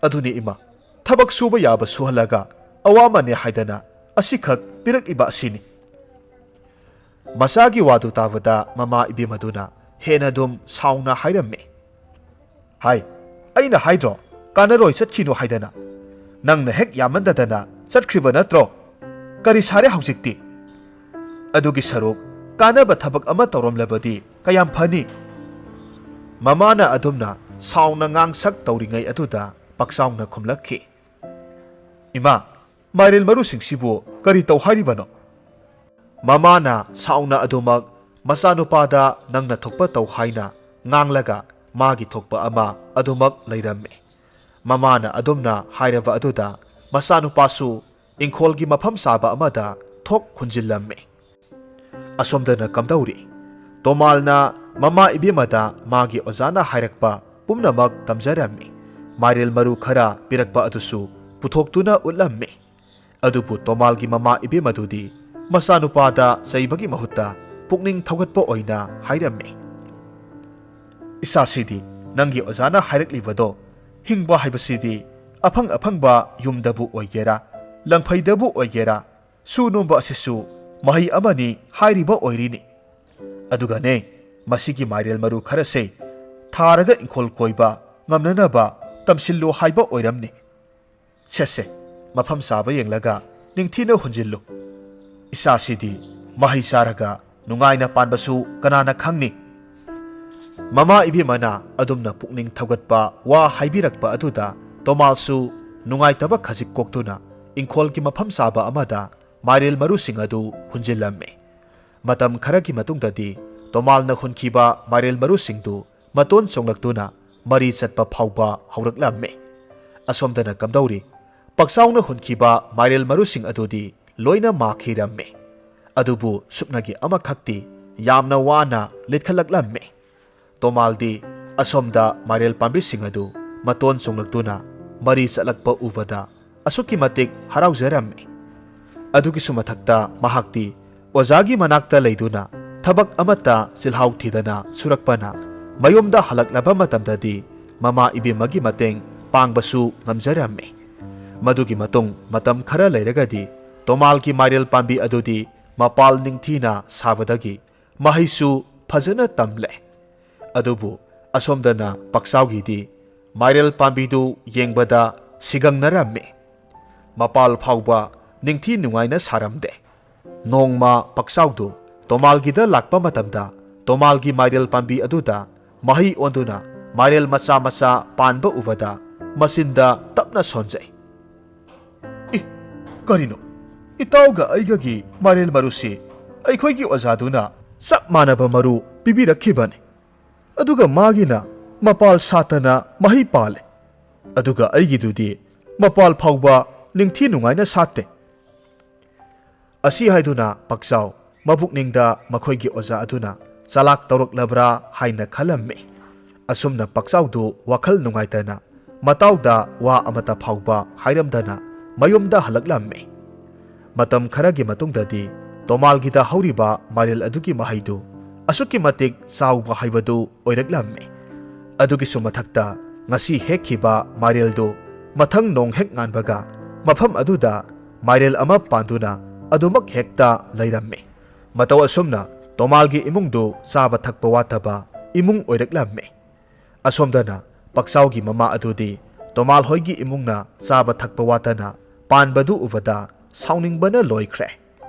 "ꯑꯗꯨꯅꯤ ꯏꯃꯥ, ꯊꯕꯛ ꯁꯨꯕ ꯌꯥꯕ ꯁꯨꯍꯜꯂꯒ ꯑꯋꯥꯃꯟꯅꯦ ꯍꯥꯏꯗꯅ ꯑꯁꯤꯈꯛ ꯄꯤꯔꯛꯂꯤꯕ ꯑꯁꯤꯅꯤ꯫" ꯃꯆꯥꯒꯤ ꯋꯥꯗꯨ ꯇꯥꯕꯗ ꯃꯃꯥ ꯏꯕꯦꯝꯃꯗꯨꯅ ꯍꯦꯟꯅ ꯑꯗꯨꯝ ꯁꯥꯎꯅ ꯍꯥꯏꯔꯝꯃꯤ, "ꯍꯥꯏ, ꯑꯩꯅ ꯍꯥꯏꯗ꯭ꯔꯣ ꯀꯥꯟꯅꯔꯣꯏ ꯆꯠꯈꯤꯅꯨ ꯍꯥꯏꯗꯅ? ꯅꯪꯅ ꯍꯦꯛ ꯌꯥꯝꯃꯟꯗꯗꯅ ꯆꯠꯈ꯭ꯔꯤꯕ ꯅꯠꯇ꯭ꯔꯣ? ꯀꯔꯤ ꯁꯥꯔꯦ ꯍꯧꯖꯤꯛꯇꯤ? ꯑꯗꯨꯒꯤ ꯁꯔꯨꯛ ꯀꯥꯟꯅꯕ ꯊꯕꯛ ꯑꯃ ꯇꯧꯔꯝꯂꯕꯗꯤ ꯀꯌꯥꯝ ꯐꯅꯤ?" ꯃꯃꯥꯅ ꯑꯗꯨꯝꯅ ꯁꯥꯎꯅ ꯉꯥꯡꯁꯛ ꯇꯧꯔꯤꯉꯩ ꯑꯗꯨꯗ ꯄꯛꯆꯥꯎꯅ ꯈꯨꯝꯂꯛꯈꯤ, "ꯏꯃꯥ, ꯃꯥꯏꯔꯦꯜ ꯃꯔꯨꯁꯤꯡꯁꯤꯕꯨ ꯀꯔꯤ ꯇꯧ ꯍꯥꯏꯔꯤꯕꯅꯣ?" ꯃꯃꯥꯅ ꯁꯥꯎꯅ ꯑꯗꯨꯃꯛ ꯃꯆꯥꯅꯨꯄꯥꯗ ꯅꯪꯅ ꯊꯣꯛꯄ ꯇꯧ ꯍꯥꯏꯅ ꯉꯥꯡꯂꯒ ꯃꯥꯒꯤ ꯊꯣꯛꯄ ꯑꯃ ꯑꯗꯨꯃꯛ ꯂꯩꯔꯝꯃꯤ꯫ ꯃꯃꯥꯅ ꯑꯗꯨꯝꯅ ꯍꯥꯏꯔꯕ ꯑꯗꯨꯗ ꯃꯆꯥꯅꯨꯄꯥꯁꯨ ꯏꯪꯈꯣꯜꯒꯤ ꯃꯐꯝ ꯆꯥꯕ ꯑꯃꯗ ꯊꯣꯛ ꯈꯨꯟꯖꯤꯜꯂꯝꯃꯤ꯫ ꯑꯁꯣꯝꯗꯅ ꯀꯝꯗꯧꯔꯤ? ꯇꯣꯃꯥꯜꯅ ꯃꯃꯥ ꯏꯕꯦꯝꯃꯗ ꯃꯥꯒꯤ ꯑꯣꯖꯥꯅ ꯍꯥꯏꯔꯛꯄ ꯄꯨꯝꯅꯃꯛ ꯇꯝꯖꯔꯝꯃꯤ꯫ ꯃꯥꯏꯔꯦꯜ ꯃꯔꯨ ꯈꯔ ꯄꯤꯔꯛꯄ ꯑꯗꯨꯁꯨ ꯄꯨꯊꯣꯛꯇꯨꯅ ꯎꯠꯂꯝꯃꯤ꯫ ꯑꯗꯨꯕꯨ ꯇꯣꯃꯥꯜꯒꯤ ꯃꯃꯥ ꯏꯕꯦꯝꯃꯗꯨꯗꯤ ꯃꯆꯥꯅꯨꯄꯥꯗ ꯆꯩꯕꯒꯤ ꯃꯍꯨꯠꯇ ꯄꯨꯛꯅꯤꯡ ꯊꯧꯒꯠꯄ ꯑꯣꯏꯅ ꯍꯥꯏꯔꯝꯃꯤ, "ꯏꯆꯥꯁꯤꯗꯤ, ꯅꯪꯒꯤ ꯑꯣꯖꯥꯅ ꯍꯥꯏꯔꯛꯂꯤꯕꯗꯣ, ꯍꯤꯡꯕ ꯍꯥꯏꯕꯁꯤꯗꯤ ꯑꯐꯪ ꯑꯐꯪꯕ ꯌꯨꯝꯗꯕꯨ ꯑꯣꯏꯒꯦꯔꯥ, ꯂꯪꯐꯩꯗꯕꯨ ꯑꯣꯏꯒꯦꯔꯥ, ꯁꯨ ꯅꯣꯝꯕ ꯑꯁꯤꯁꯨ ꯃꯍꯩ ꯑꯃꯅꯤ" ꯍꯥꯏꯔꯤꯕ ꯑꯣꯏꯔꯤꯅꯤ꯫ ꯑꯗꯨꯒꯅꯦ, ꯃꯁꯤꯒꯤ ꯃꯥꯏꯔꯦꯜ ꯃꯔꯨ ꯈꯔꯁꯦ ꯊꯥꯔꯒ ꯏꯪꯈꯣꯜ ꯀꯣꯏꯕ ꯉꯝꯅꯅꯕ ꯇꯝꯁꯤꯜꯂꯨ ꯍꯥꯏꯕ ꯑꯣꯏꯔꯝꯅꯤ꯫ ꯁꯦ ꯁꯦ, ꯃꯐꯝ ꯆꯥꯕ ꯌꯦꯡꯂꯒ ꯅꯤꯡꯊꯤꯅ ꯍꯨꯟꯖꯤꯜꯂꯨ꯫ ꯏꯆꯥꯁꯤꯗꯤ ꯃꯍꯩ ꯆꯥꯔꯒ ꯅꯨꯡꯉꯥꯏꯅ ꯄꯥꯟꯕꯁꯨ ꯀꯅꯥꯅ ꯈꯪꯅꯤ? ꯃꯃꯥ ꯏꯕꯦꯝꯃꯅ ꯑꯗꯨꯝꯅ ꯄꯨꯛꯅꯤꯡ ꯊꯧꯒꯠꯄ ꯋꯥ ꯍꯥꯏꯕꯤꯔꯛꯄ ꯑꯗꯨꯗ ꯇꯣꯃꯥꯜꯁꯨ ꯅꯨꯡꯉꯥꯏꯇꯕ ꯈꯖꯤꯛ ꯀꯣꯛꯇꯨꯅ ꯏꯪꯈꯣꯜꯒꯤ ꯃꯐꯝ ꯆꯥꯕ ꯑꯃꯗ ꯃꯥꯏꯔꯦꯜ ꯃꯔꯨꯁꯤꯡ ꯑꯗꯨ ꯍꯨꯟꯖꯤꯜꯂꯝꯃꯤ꯫ ꯃꯇꯝ ꯈꯔꯒꯤ ꯃꯇꯨꯡꯗꯗꯤ ꯇꯣꯃꯥꯜꯅ ꯍꯨꯟꯈꯤꯕ ꯃꯥꯏꯔꯦꯜ ꯃꯔꯨꯁꯤꯡꯗꯨ ꯃꯇꯣꯟ ꯆꯣꯡꯂꯛꯇꯨꯅ ꯃꯔꯤ ꯆꯠꯄ ꯐꯥꯎꯕ ꯍꯧꯔꯛꯂꯝꯃꯤ꯫ ꯑꯁꯣꯝꯗꯅ ꯀꯝꯗꯧꯔꯤ? ꯄꯛꯆꯥꯎꯅ ꯍꯨꯟꯈꯤꯕ ꯃꯥꯏꯔꯦꯜ ꯃꯔꯨꯁꯤꯡ ꯑꯗꯨꯗꯤ ꯂꯣꯏꯅ ꯃꯥꯈꯤꯔꯝꯃꯤ꯫ ꯑꯗꯨꯕꯨ ꯁꯨꯞꯅꯒꯤ ꯑꯃꯈꯛꯇꯤ ꯌꯥꯝꯅ ꯋꯥꯅ ꯂꯤꯠꯈꯠꯂꯛꯂꯝꯃꯤ꯫ ꯇꯣꯃꯥꯜꯗꯤ ꯑꯁꯣꯝꯗ ꯃꯥꯏꯔꯦꯜ ꯄꯥꯝꯕꯤꯁꯤꯡ ꯑꯗꯨ ꯃꯇꯣꯟ ꯆꯣꯡꯂꯛꯇꯨꯅ ꯃꯔꯤ ꯆꯠꯂꯛꯄ ꯎꯕꯗ ꯑꯁꯨꯛꯀꯤ ꯃꯇꯤꯛ ꯍꯔꯥꯎꯖꯔꯝꯃꯤ꯫ ꯑꯗꯨꯒꯤꯁꯨ ꯃꯊꯛꯇ ꯃꯍꯥꯛꯇꯤ ꯑꯣꯖꯥꯒꯤ ꯃꯅꯥꯛꯇ ꯂꯩꯗꯨꯅ ꯊꯕꯛ ꯑꯃꯠꯇ ꯆꯤꯜꯍꯥꯎ ꯊꯤꯗꯅ ꯁꯨꯔꯛꯄꯅ ꯃꯌꯨꯝꯗ ꯍꯜꯂꯛꯂꯕ ꯃꯇꯝꯗꯗꯤ ꯃꯃꯥ ꯏꯕꯦꯝꯃꯒꯤ ꯃꯇꯦꯡ ꯄꯥꯡꯕꯁꯨ ꯉꯝꯖꯔꯝꯃꯤ꯫ ꯃꯗꯨꯒꯤ ꯃꯇꯨꯡ ꯃꯇꯝ ꯈꯔ ꯂꯩꯔꯒꯗꯤ ꯇꯣꯃꯥꯜꯒꯤ ꯃꯥꯏꯔꯦꯜ ꯄꯥꯝꯕꯤ ꯑꯗꯨꯗꯤ ꯃꯄꯥꯜ ꯅꯤꯡꯊꯤꯅ ꯁꯥꯕꯗꯒꯤ ꯃꯍꯩꯁꯨ ꯐꯖꯅ ꯇꯝꯂꯦ꯫ ꯑꯗꯨꯕꯨ ꯑꯁꯣꯝꯗꯅ ꯄꯛꯆꯥꯎꯒꯤꯗꯤ ꯃꯥꯏꯔꯦꯜ ꯄꯥꯝꯕꯤꯗꯨ ꯌꯦꯡꯕꯗ ꯁꯤꯒꯪꯅꯔꯝꯃꯤ꯫ ꯃꯄꯥꯜ ꯐꯥꯎꯕ ꯅꯤꯡꯊꯤ ꯅꯨꯡꯉꯥꯏꯅ ꯁꯥꯔꯝꯗꯦ꯫ ꯅꯣꯡꯃ ꯄꯛꯆꯥꯎꯗꯨ ꯇꯣꯃꯥꯜꯒꯤꯗ ꯂꯥꯛꯄ ꯃꯇꯝꯗ ꯇꯣꯃꯥꯜꯒꯤ ꯃꯥꯏꯔꯦꯜ ꯄꯥꯝꯕꯤ ꯑꯗꯨꯗ ꯃꯍꯩ ꯑꯣꯟꯗꯨꯅ ꯃꯥꯏꯔꯦꯜ ꯃꯆꯥ ꯃꯆꯥ ꯄꯥꯟꯕ ꯎꯕꯗ ꯃꯆꯤꯟꯗ ꯇꯞꯅ ꯁꯣꯟꯖꯩ꯫ "ꯏ, ꯀꯔꯤꯅꯣ? ꯏꯇꯥꯎꯒ ꯑꯩꯒꯒꯤ ꯃꯥꯏꯔꯦꯜ ꯃꯔꯨꯁꯤ ꯑꯩꯈꯣꯏꯒꯤ ꯑꯣꯖꯥꯗꯨꯅ ꯆꯞ ꯃꯥꯟꯅꯕ ꯃꯔꯨ ꯄꯤꯕꯤꯔꯛꯈꯤꯕꯅꯤ꯫ ꯑꯗꯨꯒ ꯃꯥꯒꯤꯅ ꯃꯄꯥꯜ ꯁꯥꯠꯇꯅ ꯃꯍꯩ ꯄꯥꯜꯂꯦ꯫ ꯑꯗꯨꯒ ꯑꯩꯒꯤꯗꯨꯗꯤ ꯃꯄꯥꯜ ꯐꯥꯎꯕ ꯅꯤꯡꯊꯤ ꯅꯨꯡꯉꯥꯏꯅ ꯁꯥꯠꯇꯦ"꯫ ꯑꯁꯤ ꯍꯥꯏꯗꯨꯅ ꯄꯛꯆꯥꯎ ꯃꯕꯨꯛꯅꯤꯡꯗ ꯃꯈꯣꯏꯒꯤ ꯑꯣꯖꯥ ꯑꯗꯨꯅ ꯆꯂꯥꯛ ꯇꯧꯔꯛꯂꯕ꯭ꯔꯥ ꯍꯥꯏꯅ ꯈꯜꯂꯝꯃꯤ꯫ ꯑꯁꯨꯝꯅ ꯄꯛꯆꯥꯎꯗꯨ ꯋꯥꯈꯜ ꯅꯨꯡꯉꯥꯏꯇꯅ ꯃꯇꯥꯎꯗ ꯋꯥ ꯑꯃꯠꯇ ꯐꯥꯎꯕ ꯍꯥꯏꯔꯝꯗꯅ ꯃꯌꯨꯝꯗ ꯍꯜꯂꯛꯂꯝꯃꯤ꯫ ꯃꯇꯝ ꯈꯔꯒꯤ ꯃꯇꯨꯡꯗꯗꯤ ꯇꯣꯃꯥꯜꯒꯤꯗ ꯍꯧꯔꯤꯕ ꯃꯥꯏꯔꯦꯜ ꯑꯗꯨꯒꯤ ꯃꯍꯩꯗꯨ ꯑꯁꯨꯛꯀꯤ ꯃꯇꯤꯛ ꯆꯥꯎꯕ ꯍꯥꯏꯕꯗꯨ ꯑꯣꯏꯔꯛꯂꯝꯃꯤ꯫ ꯑꯗꯨꯒꯤꯁꯨ ꯃꯊꯛꯇ, ꯉꯁꯤ ꯍꯦꯛꯈꯤꯕ ꯃꯥꯏꯔꯦꯜꯗꯨ ꯃꯊꯪ ꯅꯣꯡ ꯍꯦꯛ ꯉꯥꯟꯕꯒ ꯃꯐꯝ ꯑꯗꯨꯗ ꯃꯥꯏꯔꯦꯜ ꯑꯃ ꯄꯥꯟꯗꯨꯅ ꯑꯗꯨꯃꯛ ꯍꯦꯛꯇ ꯂꯩꯔꯝꯃꯤ꯫ ꯃꯇꯧ ꯑꯁꯨꯝꯅ ꯇꯣꯃꯥꯜꯒꯤ ꯏꯃꯨꯡꯗꯨ ꯆꯥꯕ ꯊꯛꯄ ꯋꯥꯠꯇꯕ ꯏꯃꯨꯡ ꯑꯣꯏꯔꯛꯂꯝꯃꯤ꯫ ꯑꯁꯣꯝꯗꯅ ꯄꯛꯆꯥꯎꯒꯤ ꯃꯃꯥ ꯑꯗꯨꯗꯤ ꯇꯣꯃꯥꯜ ꯍꯣꯏꯒꯤ ꯏꯃꯨꯡꯅ ꯆꯥꯕ ꯊꯛꯄ ꯋꯥꯠꯇꯅ ꯄꯥꯟꯕꯗꯨ ꯎꯕꯗ ꯁꯥꯎꯅꯤꯡꯕꯅ ꯂꯣꯏꯈ꯭ꯔꯦ꯫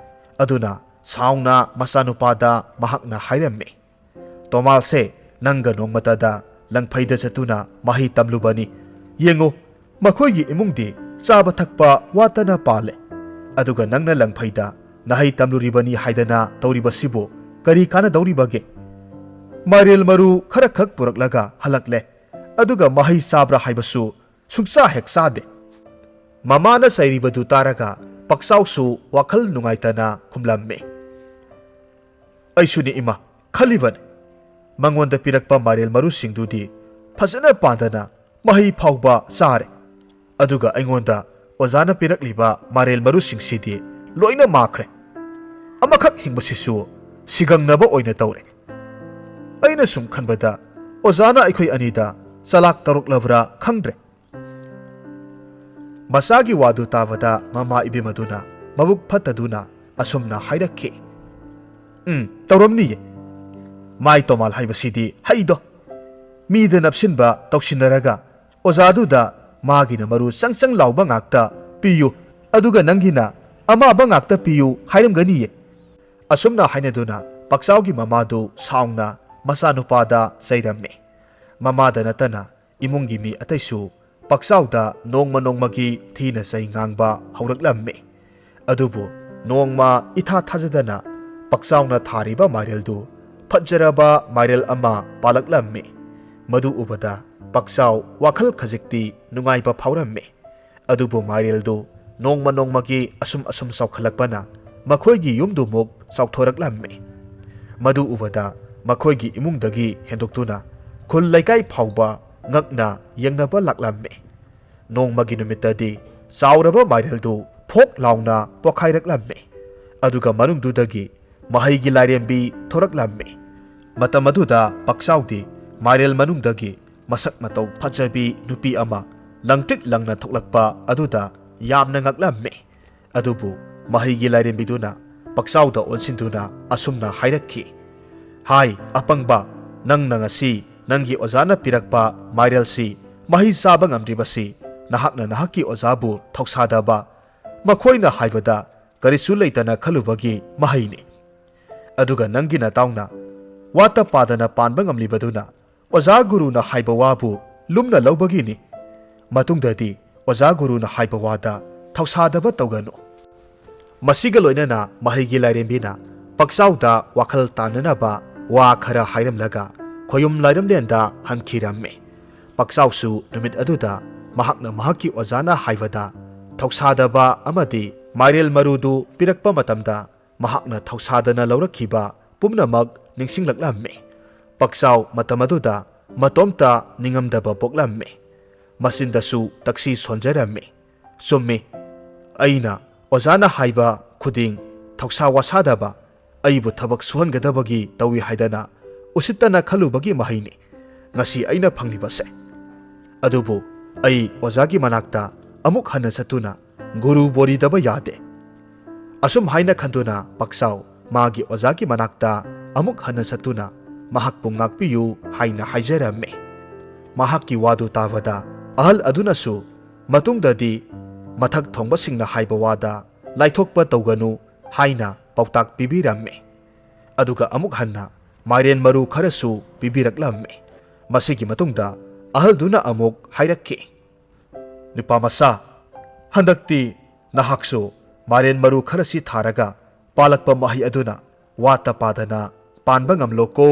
ꯑꯗꯨꯅ ꯁꯥꯎꯅ ꯃꯆꯥꯅꯨꯄꯥꯗ ꯃꯍꯥꯛꯅ ꯍꯥꯏꯔꯝꯃꯤ, "ꯇꯣꯃꯥꯜꯁꯦ ꯅꯪꯒ ꯅꯣꯡꯃꯇꯗ ꯂꯪꯐꯩꯗ ꯆꯠꯇꯨꯅ ꯃꯍꯩ ꯇꯝꯂꯨꯕꯅꯤ꯫ ꯌꯦꯡꯉꯨ, ꯃꯈꯣꯏꯒꯤ ꯏꯃꯨꯡꯗꯤ ꯆꯥꯕ ꯊꯛꯄ ꯋꯥꯠꯇꯅ ꯄꯥꯜꯂꯦ꯫ ꯑꯗꯨꯒ ꯅꯪꯅ ꯂꯪꯐꯩꯗ ꯅꯍꯩ ꯇꯝꯂꯨꯔꯤꯕꯅꯤ ꯍꯥꯏꯗꯅ ꯇꯧꯔꯤꯕꯁꯤꯕꯨ ꯀꯔꯤ ꯀꯥꯟꯅꯗꯧꯔꯤꯕꯒꯦ? ꯃꯥꯏꯔꯦꯜ ꯃꯔꯨ ꯈꯔꯈꯛ ꯄꯨꯔꯛꯂꯒ ꯍꯜꯂꯛꯂꯦ, ꯑꯗꯨꯒ ꯃꯍꯩ ꯆꯥꯕ꯭ꯔꯥ ꯍꯥꯏꯕꯁꯨ ꯁꯨꯡꯆꯥ ꯍꯦꯛ ꯆꯥꯗꯦ꯫" ꯃꯃꯥꯅ ꯆꯩꯔꯤꯕꯗꯨ ꯇꯥꯔꯒ ꯄꯛꯆꯥꯎꯁꯨ ꯋꯥꯈꯜ ꯅꯨꯡꯉꯥꯏꯇꯅ ꯈꯨꯝꯂꯝꯃꯤ, "ꯑꯩꯁꯨꯅꯤ ꯏꯃꯥ, ꯈꯜꯂꯤꯕꯅꯤ꯫ ꯃꯉꯣꯟꯗ ꯄꯤꯔꯛꯄ ꯃꯥꯏꯔꯦꯜ ꯃꯔꯨꯁꯤꯡꯗꯨꯗꯤ ꯐꯖꯅ ꯄꯥꯟꯗꯅ ꯃꯍꯩ ꯐꯥꯎꯕ ꯆꯥꯔꯦ꯫ ꯑꯗꯨꯒ ꯑꯩꯉꯣꯟꯗ ꯑꯣꯖꯥꯅ ꯄꯤꯔꯛꯂꯤꯕ ꯃꯥꯏꯔꯦꯜ ꯃꯔꯨꯁꯤꯡꯁꯤꯗꯤ ꯂꯣꯏꯅ ꯃꯥꯈ꯭ꯔꯦ꯫ ꯑꯃꯈꯛ ꯍꯤꯡꯕꯁꯤꯁꯨ ꯁꯤꯒꯪꯅꯕ ꯑꯣꯏꯅ ꯇꯧꯔꯦ꯫ ꯑꯩꯅ ꯁꯨꯝ ꯈꯟꯕꯗ ꯑꯣꯖꯥꯅ ꯑꯩꯈꯣꯏ ꯑꯅꯤꯗ ꯆꯂꯥꯛ ꯇꯧꯔꯛꯂꯕ꯭ꯔꯥ ꯈꯪꯗ꯭ꯔꯦ꯫" ꯃꯆꯥꯒꯤ ꯋꯥꯗꯨ ꯇꯥꯕꯗ ꯃꯃꯥ ꯏꯕꯦꯝꯃꯗꯨꯅ ꯃꯕꯨꯛ ꯐꯠꯇꯗꯨꯅ ꯑꯁꯨꯝꯅ ꯍꯥꯏꯔꯛꯈꯤ, "ꯎꯝ, ꯇꯧꯔꯝꯅꯤꯌꯦ꯫ ꯃꯥꯏ ꯇꯣꯃꯥꯜ ꯍꯥꯏꯕꯁꯤꯗꯤ ꯍꯩꯗꯣ꯫ ꯃꯤꯗ ꯅꯞꯁꯤꯟꯕ ꯇꯧꯁꯤꯟꯅꯔꯒ ꯑꯣꯖꯥꯗꯨꯗ ꯃꯥꯒꯤꯅ ꯃꯔꯨ ꯆꯪ ꯆꯪ ꯂꯥꯎꯕ ꯉꯥꯛꯇ ꯄꯤꯌꯨ, ꯑꯗꯨꯒ ꯅꯪꯒꯤꯅ ꯑꯃꯥꯕ ꯉꯥꯛꯇ ꯄꯤꯌꯨ ꯍꯥꯏꯔꯝꯒꯅꯤꯌꯦ꯫" ꯑꯁꯨꯝꯅ ꯍꯥꯏꯅꯗꯨꯅ ꯄꯛꯆꯥꯎꯒꯤ ꯃꯃꯥꯗꯨ ꯁꯥꯎꯅ ꯃꯆꯥꯅꯨꯄꯥꯗ ꯆꯩꯔꯝꯃꯤ꯫ ꯃꯃꯥꯗ ꯅꯠꯇꯅ ꯏꯃꯨꯡꯒꯤ ꯃꯤ ꯑꯇꯩꯁꯨ ꯄꯛꯆꯥꯎꯗ ꯅꯣꯡꯃ ꯅꯣꯡꯃꯒꯤ ꯊꯤꯅ ꯆꯩ ꯉꯥꯡꯕ ꯍꯧꯔꯛꯂꯝꯃꯤ꯫ ꯑꯗꯨꯕꯨ ꯅꯣꯡꯃ ꯏꯊꯥ ꯊꯥꯖꯗꯅ ꯄꯛꯆꯥꯎꯅ ꯊꯥꯔꯤꯕ ꯃꯥꯏꯔꯦꯜꯗꯨ ꯐꯠꯖꯔꯕ ꯃꯥꯏꯔꯦꯜ ꯑꯃ ꯄꯥꯜꯂꯛꯂꯝꯃꯤ꯫ ꯃꯗꯨ ꯎꯕꯗ ꯄꯛꯆꯥꯎ ꯋꯥꯈꯜ ꯈꯖꯤꯛꯇꯤ ꯅꯨꯡꯉꯥꯏꯕ ꯐꯥꯎꯔꯝꯃꯤ꯫ ꯑꯗꯨꯕꯨ ꯃꯥꯏꯔꯦꯜꯗꯨ ꯅꯣꯡꯃ ꯅꯣꯡꯃꯒꯤ ꯑꯁꯨꯝ ꯑꯁꯨꯝ ꯆꯥꯎꯈꯠꯂꯛꯄꯅ ꯃꯈꯣꯏꯒꯤ ꯌꯨꯝꯗꯨꯃꯨꯛ ꯆꯥꯎꯊꯣꯔꯛꯂꯝꯃꯤ꯫ ꯃꯗꯨ ꯎꯕꯗ ꯃꯈꯣꯏꯒꯤ ꯏꯃꯨꯡꯗꯒꯤ ꯍꯦꯟꯗꯣꯛꯇꯨꯅ ꯈꯨꯜ ꯂꯩꯀꯥꯏ ꯐꯥꯎꯕ ꯉꯛꯅ ꯌꯦꯡꯅꯕ ꯂꯥꯛꯂꯝꯃꯤ꯫ ꯅꯣꯡꯃꯒꯤ ꯅꯨꯃꯤꯠꯇꯗꯤ ꯆꯥꯎꯔꯕ ꯃꯥꯏꯔꯦꯜꯗꯨ ꯐꯣꯛ ꯂꯥꯎꯅ ꯄꯣꯈꯥꯏꯔꯛꯂꯝꯃꯤ꯫ ꯑꯗꯨꯒ ꯃꯅꯨꯡꯗꯨꯗꯒꯤ ꯃꯍꯩꯒꯤ ꯂꯥꯏꯔꯦꯝꯕꯤ ꯊꯣꯔꯛꯂꯝꯃꯤ꯫ ꯃꯇꯝ ꯑꯗꯨꯗ ꯄꯛꯆꯥꯎꯗꯤ ꯃꯥꯏꯔꯦꯜ ꯃꯅꯨꯡꯗꯒꯤ ꯃꯁꯛ ꯃꯇꯧ ꯐꯖꯕꯤ ꯅꯨꯄꯤ ꯑꯃ ꯂꯪꯇ꯭ꯔꯤꯛ ꯂꯪꯅ ꯊꯣꯛꯂꯛꯄ ꯑꯗꯨꯗ ꯌꯥꯝꯅ ꯉꯛꯂꯝꯃꯤ꯫ ꯑꯗꯨꯕꯨ ꯃꯍꯩꯒꯤ ꯂꯥꯏꯔꯦꯝꯕꯤꯗꯨꯅ ꯄꯛꯆꯥꯎꯗ ꯑꯣꯟꯁꯤꯟꯗꯨꯅ ꯑꯁꯨꯝꯅ ꯍꯥꯏꯔꯛꯈꯤ, "ꯍꯥꯏ, ꯑꯄꯪꯕ, ꯅꯪꯅ ꯉꯁꯤ ꯅꯪꯒꯤ ꯑꯣꯖꯥꯅ ꯄꯤꯔꯛꯄ ꯃꯥꯏꯔꯦꯜꯁꯤ ꯃꯍꯩ ꯆꯥꯕ ꯉꯝꯗ꯭ꯔꯤꯕꯁꯤ ꯅꯍꯥꯛꯅ ꯅꯍꯥꯛꯀꯤ ꯑꯣꯖꯥꯕꯨ ꯊꯧꯁꯥꯗꯕ, ꯃꯈꯣꯏꯅ ꯍꯥꯏꯕꯗ ꯀꯔꯤꯁꯨ ꯂꯩꯇꯅ ꯈꯜꯂꯨꯕꯒꯤ ꯃꯍꯩꯅꯤ꯫ ꯑꯗꯨꯒ ꯅꯪꯒꯤ ꯅꯇꯥꯎꯅ ꯋꯥꯠꯇ ꯄꯥꯗꯅ ꯄꯥꯟꯕ ꯉꯝꯂꯤꯕꯗꯨꯅ ꯑꯣꯖꯥ ꯒꯨꯔꯨꯅ ꯍꯥꯏꯕ ꯋꯥꯕꯨ ꯂꯨꯝꯅ ꯂꯧꯕꯒꯤꯅꯤ꯫ ꯃꯇꯨꯡꯗꯗꯤ ꯑꯣꯖꯥ ꯒꯨꯔꯨꯅ ꯍꯥꯏꯕ ꯋꯥꯗ ꯊꯧꯁꯥꯗꯕ ꯇꯧꯒꯅꯨ꯫" ꯃꯁꯤꯒ ꯂꯣꯏꯅꯅ ꯃꯍꯩꯒꯤ ꯂꯥꯏꯔꯦꯝꯕꯤꯅ ꯄꯛꯆꯥꯎꯗ ꯋꯥꯈꯜ ꯇꯥꯅꯅꯕ ꯋꯥ ꯈꯔ ꯍꯥꯏꯔꯝꯂꯒ ꯈꯣꯌꯨꯝ ꯂꯥꯏꯔꯝꯂꯦꯟꯗ ꯍꯟꯈꯤꯔꯝꯃꯤ꯫ ꯄꯛꯆꯥꯎꯁꯨ ꯅꯨꯃꯤꯠ ꯑꯗꯨꯗ ꯃꯍꯥꯛꯅ ꯃꯍꯥꯛꯀꯤ ꯑꯣꯖꯥꯅ ꯍꯥꯏꯕꯗ ꯊꯧꯁꯥꯗꯕ ꯑꯃꯗꯤ ꯃꯥꯏꯔꯦꯜ ꯃꯔꯨꯗꯨ ꯄꯤꯔꯛꯄ ꯃꯇꯝꯗ ꯃꯍꯥꯛꯅ ꯊꯧꯁꯥꯗꯅ ꯂꯧꯔꯛꯈꯤꯕ ꯄꯨꯝꯅꯃꯛ ꯅꯤꯡꯁꯤꯡꯂꯛꯂꯝꯃꯤ꯫ ꯄꯛꯆꯥꯎ ꯃꯇꯝ ꯑꯗꯨꯗ ꯃꯇꯣꯝꯇ ꯅꯤꯡꯉꯝꯗꯕ ꯄꯣꯛꯂꯝꯃꯤ꯫ ꯃꯆꯤꯟꯗꯁꯨ ꯇꯛꯁꯤ ꯁꯣꯟꯖꯔꯝꯃꯤ꯫ "ꯆꯨꯝꯃꯤ, ꯑꯩꯅ ꯑꯣꯖꯥꯅ ꯍꯥꯏꯕ ꯈꯨꯗꯤꯡ ꯊꯧꯁꯥ ꯋꯥꯁꯥꯗꯕ, ꯑꯩꯕꯨ ꯊꯕꯛ ꯁꯨꯍꯟꯒꯗꯕꯒꯤ ꯇꯧꯏ ꯍꯥꯏꯗꯅ ꯎꯁꯤꯠꯇꯅ ꯈꯜꯂꯨꯕꯒꯤ ꯃꯍꯩꯅꯤ ꯉꯁꯤ ꯑꯩꯅ ꯐꯪꯂꯤꯕꯁꯦ꯫ ꯑꯗꯨꯕꯨ ꯑꯩ ꯑꯣꯖꯥꯒꯤ ꯃꯅꯥꯛꯇ ꯑꯃꯨꯛ ꯍꯟꯅ ꯆꯠꯇꯨꯅ ꯒꯨꯔꯨ ꯕꯣꯔꯤꯗꯕ ꯌꯥꯗꯦ꯫" ꯑꯁꯨꯝ ꯍꯥꯏꯅ ꯈꯟꯗꯨꯅ ꯄꯛꯆꯥꯎ ꯃꯥꯒꯤ ꯑꯣꯖꯥꯒꯤ ꯃꯅꯥꯛꯇ ꯑꯃꯨꯛ ꯍꯟꯅ ꯆꯠꯇꯨꯅ ꯃꯍꯥꯛꯄꯨ ꯉꯥꯛꯄꯤꯌꯨ ꯍꯥꯏꯅ ꯍꯥꯏꯖꯔꯝꯃꯤ꯫ ꯃꯍꯥꯛꯀꯤ ꯋꯥꯗꯨ ꯇꯥꯕꯗ ꯑꯍꯜ ꯑꯗꯨꯅꯁꯨ ꯃꯇꯨꯡꯗꯗꯤ ꯃꯊꯛ ꯊꯣꯡꯕꯁꯤꯡꯅ ꯍꯥꯏꯕ ꯋꯥꯗ ꯂꯥꯏꯊꯣꯛꯄ ꯇꯧꯒꯅꯨ ꯍꯥꯏꯅ ꯄꯥꯎꯇꯥꯛ ꯄꯤꯕꯤꯔꯝꯃꯤ꯫ ꯑꯗꯨꯒ ꯑꯃꯨꯛ ꯍꯟꯅ ꯃꯥꯏꯔꯦꯟ ꯃꯔꯨ ꯈꯔꯁꯨ ꯄꯤꯕꯤꯔꯛꯂꯝꯃꯤ꯫ ꯃꯁꯤꯒꯤ ꯃꯇꯨꯡꯗ ꯑꯍꯜꯗꯨꯅ ꯑꯃꯨꯛ ꯍꯥꯏꯔꯛꯈꯤ, "ꯅꯨꯄꯥ ꯃꯆꯥ, ꯍꯟꯗꯛꯇꯤ ꯅꯍꯥꯛꯁꯨ ꯃꯥꯏꯔꯦꯟ ꯃꯔꯨ ꯈꯔꯁꯤ ꯊꯥꯔꯒ ꯄꯥꯜꯂꯛꯄ ꯃꯍꯩ ꯑꯗꯨꯅ ꯋꯥꯠꯇ ꯄꯥꯗꯅ ꯄꯥꯟꯕ ꯉꯝꯂꯣꯀꯣ꯫"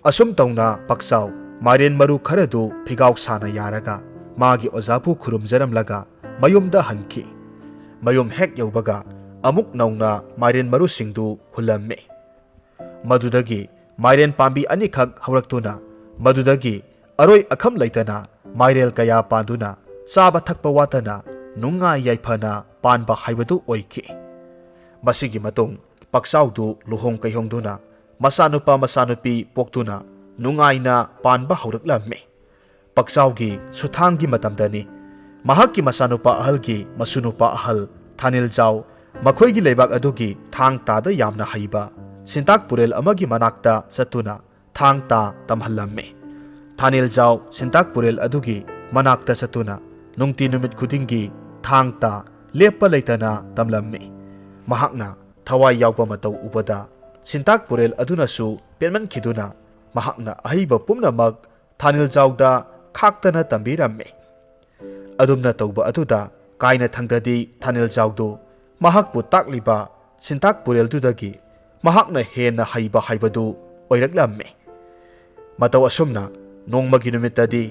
ꯑꯁꯨꯝ ꯇꯧꯅ ꯄꯛꯆꯥꯎ ꯃꯥꯏꯔꯦꯟ ꯃꯔꯨ ꯈꯔꯗꯨ ꯐꯤꯒꯥꯎ ꯁꯥꯅ ꯌꯥꯔꯒ ꯃꯥꯒꯤ ꯑꯣꯖꯥꯕꯨ ꯈꯨꯔꯨꯝꯖꯔꯝꯂꯒ ꯃꯌꯨꯝꯗ ꯍꯟꯈꯤ꯫ ꯃꯌꯨꯝ ꯍꯦꯛ ꯌꯧꯕꯒ ꯑꯃꯨꯛ ꯅꯧꯅ ꯃꯥꯏꯔꯦꯟ ꯃꯔꯨꯁꯤꯡꯗꯨ ꯍꯨꯜꯂꯝꯃꯤ꯫ ꯃꯗꯨꯗꯒꯤ ꯃꯥꯏꯔꯦꯟ ꯄꯥꯝꯕꯤ ꯑꯅꯤꯈꯛ ꯍꯧꯔꯛꯇꯨꯅ ꯃꯗꯨꯗꯒꯤ ꯑꯔꯣꯏ ꯑꯈꯝ ꯂꯩꯇꯅ ꯃꯥꯏꯔꯦꯜ ꯀꯌꯥ ꯄꯥꯟꯗꯨꯅ ꯆꯥꯕ ꯊꯛꯄ ꯋꯥꯠꯇꯅ ꯅꯨꯡꯉꯥꯏ ꯌꯥꯏꯐꯅ ꯄꯥꯟꯕ ꯍꯥꯏꯕꯗꯨ ꯑꯣꯏꯈꯤ꯫ ꯃꯁꯤꯒꯤ ꯃꯇꯨꯡ ꯄꯛꯆꯥꯎꯗꯨ ꯂꯨꯍꯣꯡ ꯀꯩꯍꯣꯡꯗꯨꯅ ꯃꯆꯥꯅꯨꯄꯥ ꯃꯆꯥꯅꯨꯄꯤ ꯄꯣꯛꯇꯨꯅ ꯅꯨꯡꯉꯥꯏꯅ ꯄꯥꯟꯕ ꯍꯧꯔꯛꯂꯝꯃꯤ꯫ ꯄꯛꯆꯥꯎꯒꯤ ꯁꯨꯊꯥꯡꯒꯤ ꯃꯇꯝꯗꯅꯤ꯫ ꯃꯍꯥꯛꯀꯤ ꯃꯆꯥꯅꯨꯄꯥ ꯑꯍꯜꯒꯤ ꯃꯁꯨꯅꯨꯄꯥ ꯑꯍꯜ ꯊꯥꯅꯤꯜꯖꯥꯎ ꯃꯈꯣꯏꯒꯤ ꯂꯩꯕꯥꯛ ꯑꯗꯨꯒꯤ ꯊꯥꯡ ꯇꯥꯗ ꯌꯥꯝꯅ ꯍꯩꯕ ꯁꯤꯟꯇꯥꯛ ꯄꯨꯔꯦꯜ ꯑꯃꯒꯤ ꯃꯅꯥꯛꯇ ꯆꯠꯇꯨꯅ ꯊꯥꯡ ꯇꯥ ꯇꯝꯍꯜꯂꯝꯃꯤ꯫ ꯊꯥꯅꯤꯜꯖꯥꯎ ꯁꯤꯟꯇꯥꯛ ꯄꯨꯔꯦꯜ ꯑꯗꯨꯒꯤ ꯃꯅꯥꯛꯇ ꯆꯠꯇꯨꯅ ꯅꯨꯡꯇꯤ ꯅꯨꯃꯤꯠ ꯈꯨꯗꯤꯡꯒꯤ ꯊꯥꯡ ꯇꯥ ꯂꯦꯞꯄ ꯂꯩꯇꯅ ꯇꯝꯂꯝꯃꯤ꯫ ꯃꯍꯥꯛꯅ ꯊꯋꯥꯏ ꯌꯥꯎꯕ ꯃꯇꯧ ꯎꯕꯗ ꯁꯤꯟꯇꯥꯛ ꯄꯨꯔꯦꯜ ꯑꯗꯨꯅꯁꯨ ꯄꯦꯟꯃꯟꯈꯤꯗꯨꯅ ꯃꯍꯥꯛꯅ ꯑꯍꯩꯕ ꯄꯨꯝꯅꯃꯛ ꯊꯥꯅꯤꯜꯖꯥꯎꯗ ꯈꯥꯛꯇꯅ ꯇꯝꯕꯤꯔꯝꯃꯤ꯫ ꯑꯗꯨꯝꯅ ꯇꯧꯕ ꯑꯗꯨꯗ ꯀꯥꯏꯅ ꯊꯪꯗꯗꯤ ꯊꯥꯅꯤꯜꯖꯥꯎꯗꯨ ꯃꯍꯥꯛꯄꯨ ꯇꯥꯛꯂꯤꯕ ꯁꯤꯟꯇꯥꯛ ꯄꯨꯔꯦꯜꯗꯨꯗꯒꯤ ꯃꯍꯥꯛꯅ ꯍꯦꯟꯅ ꯍꯩꯕ ꯍꯥꯏꯕꯗꯨ ꯑꯣꯏꯔꯛꯂꯝꯃꯤ꯫ ꯃꯇꯧ ꯑꯁꯨꯝꯅ ꯅꯣꯡꯃꯒꯤ ꯅꯨꯃꯤꯠꯇꯗꯤ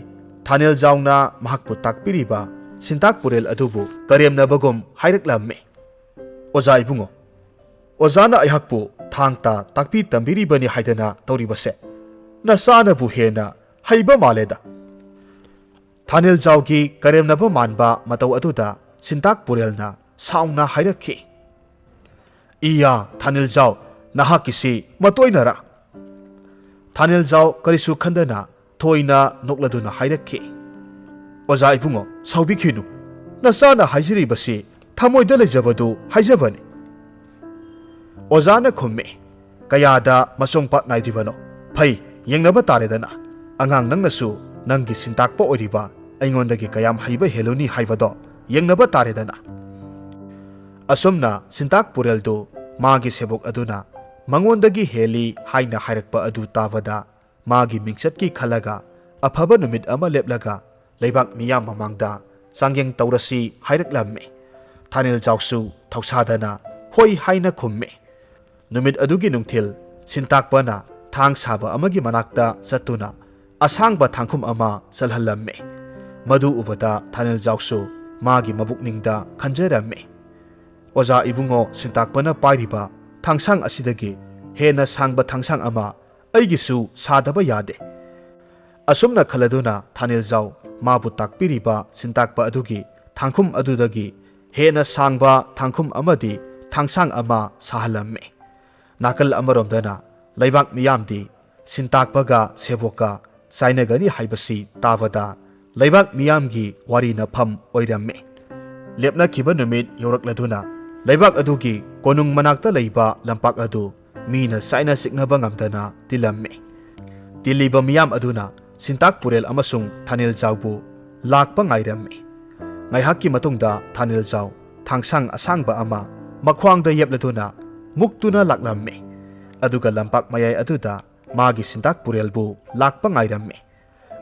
ꯊꯥꯅꯤꯜꯖꯥꯎꯅ ꯃꯍꯥꯛꯄꯨ ꯇꯥꯛꯄꯤꯔꯤꯕ ꯁꯤꯟꯇꯥꯛ ꯄꯨꯔꯦꯜ ꯑꯗꯨꯕꯨ ꯀꯔꯦꯝꯅꯕꯒꯨꯝ ꯍꯥꯏꯔꯛꯂꯝꯃꯤ, "ꯑꯣꯖꯥ ꯏꯕꯨꯡꯉꯣ, ꯑꯣꯖꯥꯅ ꯑꯩꯍꯥꯛꯄꯨ ꯊꯥꯡ ꯇꯥ ꯇꯥꯛꯄꯤ ꯇꯝꯕꯤꯔꯤꯕꯅꯤ ꯍꯥꯏꯗꯅ ꯇꯧꯔꯤꯕꯁꯦ ꯅꯆꯥꯅꯕꯨ ꯍꯦꯟꯅ ꯍꯩꯕ ꯃꯥꯜꯂꯦꯗ"꯫ ꯊꯥꯅꯤꯜꯖꯥꯎꯒꯤ ꯀꯔꯦꯝꯅꯕ ꯃꯥꯟꯕ ꯃꯇꯧ ꯑꯗꯨꯗ ꯁꯤꯟꯇꯥꯛ ꯄꯨꯔꯦꯜꯅ ꯁꯥꯎꯅ ꯍꯥꯏꯔꯛꯈꯤ, "ꯏꯌꯥ, ꯊꯥꯅꯤꯜꯖꯥꯎ, ꯅꯍꯥꯛꯀꯤꯁꯤ ꯃꯇꯣꯏꯅꯔꯥ?" ꯊꯥꯅꯤꯜꯖꯥꯎ ꯀꯔꯤꯁꯨ ꯈꯟꯗꯅ ꯊꯣꯏꯅ ꯅꯣꯛꯂꯗꯨꯅ ꯍꯥꯏꯔꯛꯈꯤ, "ꯑꯣꯖꯥ ꯏꯕꯨꯡꯉꯣ, ꯁꯥꯎꯕꯤꯈꯤꯅꯨ꯫ ꯅꯆꯥꯅ ꯍꯥꯏꯖꯔꯤꯕꯁꯤ ꯊꯃꯣꯏꯗ ꯂꯩꯖꯕꯗꯨ ꯍꯥꯏꯖꯕꯅꯤ"꯫ ꯑꯣꯖꯥꯅ ꯈꯨꯝꯃꯤ, "ꯀꯌꯥꯗ ꯃꯆꯣꯡ ꯄꯥꯠ ꯅꯥꯏꯗ꯭ꯔꯤꯕꯅꯣ? ꯐꯩ, ꯌꯦꯡꯅꯕ ꯇꯥꯔꯦꯗꯅ꯫ ꯑꯉꯥꯡ ꯅꯪꯅꯁꯨ ꯅꯪꯒꯤ ꯁꯤꯟꯇꯥꯛꯄ ꯑꯣꯏꯔꯤꯕ ꯑꯩꯉꯣꯟꯗꯒꯤ ꯀꯌꯥꯝ ꯍꯩꯕ ꯍꯦꯜꯂꯨꯅꯤ ꯍꯥꯏꯕꯗꯣ ꯌꯦꯡꯅꯕ ꯇꯥꯔꯦꯗꯅ"꯫ ꯑꯁꯨꯝꯅ ꯁꯤꯟꯇꯥꯛ ꯄꯨꯔꯦꯜꯗꯨ ꯃꯥꯒꯤ ꯁꯦꯕꯣꯛ ꯑꯗꯨꯅ ꯃꯉꯣꯟꯗꯒꯤ ꯍꯦꯜꯂꯤ ꯍꯥꯏꯅ ꯍꯥꯏꯔꯛꯄ ꯑꯗꯨ ꯇꯥꯕꯗ ꯃꯥꯒꯤ ꯃꯤꯡꯆꯠꯀꯤ ꯈꯜꯂꯒ ꯑꯐꯕ ꯅꯨꯃꯤꯠ ꯑꯃ ꯂꯦꯞꯂꯒ ꯂꯩꯕꯥꯛ ꯃꯤꯌꯥꯝ ꯃꯃꯥꯡꯗ ꯆꯥꯡꯌꯦꯡ ꯇꯧꯔꯁꯤ ꯍꯥꯏꯔꯛꯂꯝꯃꯤ꯫ ꯊꯥꯅꯤꯜꯖꯥꯎꯁꯨ ꯊꯧꯁꯥꯗꯅ ꯍꯣꯏ ꯍꯥꯏꯅ ꯈꯨꯝꯃꯤ꯫ ꯅꯨꯃꯤꯠ ꯑꯗꯨꯒꯤ ꯅꯨꯡꯊꯤꯜ ꯁꯤꯟꯇꯥꯛꯄꯅ ꯊꯥꯡ ꯁꯥꯕ ꯑꯃꯒꯤ ꯃꯅꯥꯛꯇ ꯆꯠꯇꯨꯅ ꯑꯁꯥꯡꯕ ꯊꯥꯡꯈꯨꯝ ꯑꯃ ꯆꯜꯍꯜꯂꯝꯃꯤ꯫ ꯃꯗꯨ ꯎꯕꯗ ꯊꯥꯅꯤꯜꯖꯥꯎꯁꯨ ꯃꯥꯒꯤ ꯃꯕꯨꯛꯅꯤꯡꯗ ꯈꯟꯖꯔꯝꯃꯤ, "ꯑꯣꯖꯥ ꯏꯕꯨꯡꯉꯣ ꯁꯤꯟꯇꯥꯛꯄꯅ ꯄꯥꯏꯔꯤꯕ ꯊꯥꯡꯁꯥꯡ ꯑꯁꯤꯗꯒꯤ ꯍꯦꯟꯅ ꯁꯥꯡꯕ ꯊꯥꯡꯁꯥꯡ ꯑꯃ ꯑꯩꯒꯤꯁꯨ ꯁꯥꯗꯕ ꯌꯥꯗꯦ"꯫ ꯑꯁꯨꯝꯅ ꯈꯜꯂꯗꯨꯅ ꯊꯥꯅꯤꯜꯖꯥꯎ ꯃꯥꯕꯨ ꯇꯥꯛꯄꯤꯔꯤꯕ ꯁꯤꯟꯇꯥꯛꯄ ꯑꯗꯨꯒꯤ ꯊꯥꯡꯈꯨꯝ ꯑꯗꯨꯗꯒꯤ ꯍꯦꯟꯅ ꯁꯥꯡꯕ ꯊꯥꯡꯈꯨꯝ ꯑꯃꯗꯤ ꯊꯥꯡꯁꯥꯡ ꯑꯃ ꯁꯥꯍꯜꯂꯝꯃꯤ꯫ ꯅꯥꯀꯜ ꯑꯃꯔꯣꯝꯗꯅ ꯂꯩꯕꯥꯛ ꯃꯤꯌꯥꯝꯗꯤ ꯁꯤꯟꯇꯥꯛꯄꯒ ꯁꯦꯕꯣꯛꯀ ꯆꯥꯏꯅꯒꯅꯤ ꯍꯥꯏꯕꯁꯤ ꯇꯥꯕꯗ ꯂꯩꯕꯥꯛ ꯃꯤꯌꯥꯝꯒꯤ ꯋꯥꯔꯤ ꯅꯐꯝ ꯑꯣꯏꯔꯝꯃꯤ꯫ ꯂꯦꯞꯅꯈꯤꯕ ꯅꯨꯃꯤꯠ ꯌꯧꯔꯛꯂꯗꯨꯅ ꯂꯩꯕꯥꯛ ꯑꯗꯨꯒꯤ ꯀꯣꯅꯨꯡ ꯃꯅꯥꯛꯇ ꯂꯩꯕ ꯂꯝꯄꯥꯛ ꯑꯗꯨ ꯃꯤꯅ ꯆꯥꯏꯅ ꯆꯤꯛꯅꯕ ꯉꯝꯗꯅ ꯇꯤꯜꯂꯝꯃꯤ꯫ ꯇꯤꯜꯂꯤꯕ ꯃꯤꯌꯥꯝ ꯑꯗꯨꯅ ꯁꯤꯟꯇꯥꯛ ꯄꯨꯔꯦꯜ ꯑꯃꯁꯨꯡ ꯊꯥꯅꯤꯜꯖꯥꯎꯕꯨ ꯂꯥꯛꯄ ꯉꯥꯏꯔꯝꯃꯤ꯫ ꯉꯥꯏꯍꯥꯛꯀꯤ ꯃꯇꯨꯡꯗ ꯊꯥꯅꯤꯜꯖꯥꯎ ꯊꯥꯡꯁꯥꯡ ꯑꯁꯥꯡꯕ ꯑꯃ ꯃꯈ꯭ꯋꯥꯡꯗ ꯌꯦꯞꯂꯗꯨꯅ ꯃꯨꯛꯇꯨꯅ ꯂꯥꯛꯂꯝꯃꯤ꯫ ꯑꯗꯨꯒ ꯂꯝꯄꯥꯛ ꯃꯌꯥꯏ ꯑꯗꯨꯗ ꯃꯥꯒꯤ ꯁꯤꯟꯇꯥꯛ ꯄꯨꯔꯦꯜꯕꯨ ꯂꯥꯛꯄ ꯉꯥꯏꯔꯝꯃꯤ꯫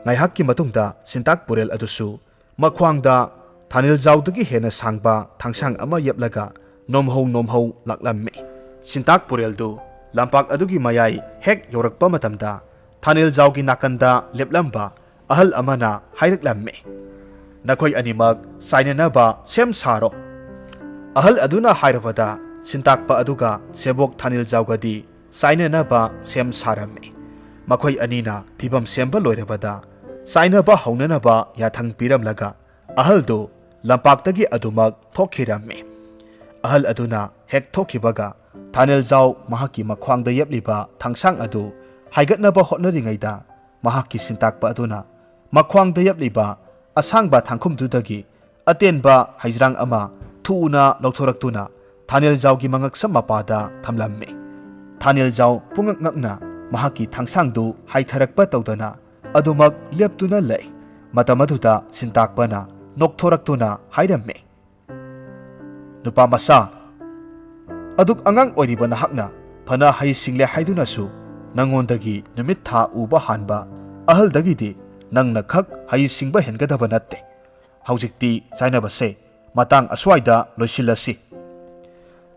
ꯉꯥꯏꯍꯥꯛꯀꯤ ꯃꯇꯨꯡꯗ ꯁꯤꯟꯇꯥꯛ ꯄꯨꯔꯦꯜ ꯑꯗꯨꯁꯨ ꯃꯈ꯭ꯋꯥꯡꯗ ꯊꯥꯅꯤꯜꯖꯥꯎꯗꯒꯤ ꯍꯦꯟꯅ ꯁꯥꯡꯕ ꯊꯥꯡꯁꯥꯡ ꯑꯃ ꯌꯦꯞꯂꯒ ꯅꯣꯝꯍꯧ ꯅꯣꯝꯍꯧ ꯂꯥꯛꯂꯝꯃꯤ꯫ ꯁꯤꯟꯇꯥꯛ ꯄꯨꯔꯦꯜꯗꯨ ꯂꯝꯄꯥꯛ ꯑꯗꯨꯒꯤ ꯃꯌꯥꯏ ꯍꯦꯛ ꯌꯧꯔꯛꯄ ꯃꯇꯝꯗ ꯊꯥꯅꯤꯜꯖꯥꯎꯒꯤ ꯅꯥꯀꯟꯗ ꯂꯦꯞꯂꯝꯕ ꯑꯍꯜ ꯑꯃꯅ ꯍꯥꯏꯔꯛꯂꯝꯃꯤ, "ꯅꯈꯣꯏ ꯑꯅꯤꯃꯛ ꯆꯥꯏꯅꯅꯕ ꯁꯦꯝ ꯁꯥꯔꯣ꯫" ꯑꯍꯜ ꯑꯗꯨꯅ ꯍꯥꯏꯔꯕꯗ ꯁꯤꯟꯇꯥꯛꯄ ꯑꯗꯨꯒ ꯁꯦꯕꯣꯛ ꯊꯥꯅꯤꯜꯖꯥꯎꯒꯗꯤ ꯆꯥꯏꯅꯅꯕ ꯁꯦꯝ ꯁꯥꯔꯝꯃꯤ꯫ ꯃꯈꯣꯏ ꯑꯅꯤꯅ ꯐꯤꯚꯝ ꯁꯦꯝꯕ ꯂꯣꯏꯔꯕꯗ ꯆꯥꯏꯅꯕ ꯍꯧꯅꯅꯕ ꯌꯥꯊꯪ ꯄꯤꯔꯝꯂꯒ ꯑꯍꯜꯗꯨ ꯂꯝꯄꯥꯛꯇꯒꯤ ꯑꯗꯨꯃꯛ ꯊꯣꯛꯈꯤꯔꯝꯃꯤ꯫ ꯑꯍꯜ ꯑꯗꯨꯅ ꯍꯦꯛ ꯊꯣꯛꯈꯤꯕꯒ ꯊꯥꯅꯦꯜꯖꯥꯎ ꯃꯍꯥꯛꯀꯤ ꯃꯈ꯭ꯋꯥꯡꯗ ꯌꯦꯞꯂꯤꯕ ꯊꯥꯡꯁꯥꯡ ꯑꯗꯨ ꯍꯥꯏꯒꯠꯅꯕ ꯍꯣꯠꯅꯔꯤꯉꯩꯗ ꯃꯍꯥꯛꯀꯤ ꯁꯤꯟꯇꯥꯛꯄ ꯑꯗꯨꯅ ꯃꯈ꯭ꯋꯥꯡꯗ ꯌꯦꯞꯂꯤꯕ ꯑꯁꯥꯡꯕ ꯊꯥꯡꯈꯨꯝꯗꯨꯗꯒꯤ ꯑꯇꯦꯟꯕ ꯍꯩꯖ꯭ꯔꯥꯡ ꯑꯃ ꯊꯨꯅ ꯂꯧꯊꯣꯔꯛꯇꯨꯅ ꯊꯥꯅꯦꯜꯖꯥꯎꯒꯤ ꯃꯉꯛꯁꯝ ꯃꯄꯥꯗ ꯊꯝꯂꯝꯃꯤ꯫ ꯊꯥꯅꯦꯜꯖꯥꯎ ꯄꯨꯡꯉꯛ ꯉꯛꯅ ꯃꯍꯥꯛꯀꯤ ꯊꯥꯡꯁꯥꯡꯗꯨ ꯍꯥꯏꯊꯔꯛꯄ ꯇꯧꯗꯅ ꯑꯗꯨꯃꯛ ꯂꯦꯞꯇꯨꯅ ꯂꯩ꯫ ꯃꯇꯝ ꯑꯗꯨꯗ ꯁꯤꯟꯇꯥꯛꯄꯅ ꯅꯣꯛꯊꯣꯔꯛꯇꯨꯅ ꯍꯥꯏꯔꯝꯃꯤ, "ꯅꯨꯄꯥ ꯃꯆꯥ, ꯑꯗꯨꯛ ꯑꯉꯥꯡ ꯑꯣꯏꯔꯤꯕ ꯅꯍꯥꯛꯅ ꯐꯅ ꯍꯩ ꯁꯤꯡꯂꯦ ꯍꯥꯏꯗꯨꯅꯁꯨ ꯅꯉꯣꯟꯗꯒꯤ ꯅꯨꯃꯤꯠ ꯊꯥ ꯎꯕ ꯍꯥꯟꯕ ꯑꯍꯜꯗꯒꯤꯗꯤ ꯅꯪꯅ ꯈꯛ ꯍꯩ ꯁꯤꯡꯕ ꯍꯦꯟꯒꯗꯕ ꯅꯠꯇꯦ꯫ ꯍꯧꯖꯤꯛꯇꯤ ꯆꯥꯏꯅꯕꯁꯦ ꯃꯇꯥꯡ ꯑꯁ꯭ꯋꯥꯏꯗ ꯂꯣꯏꯁꯤꯜꯂꯁꯤ꯫"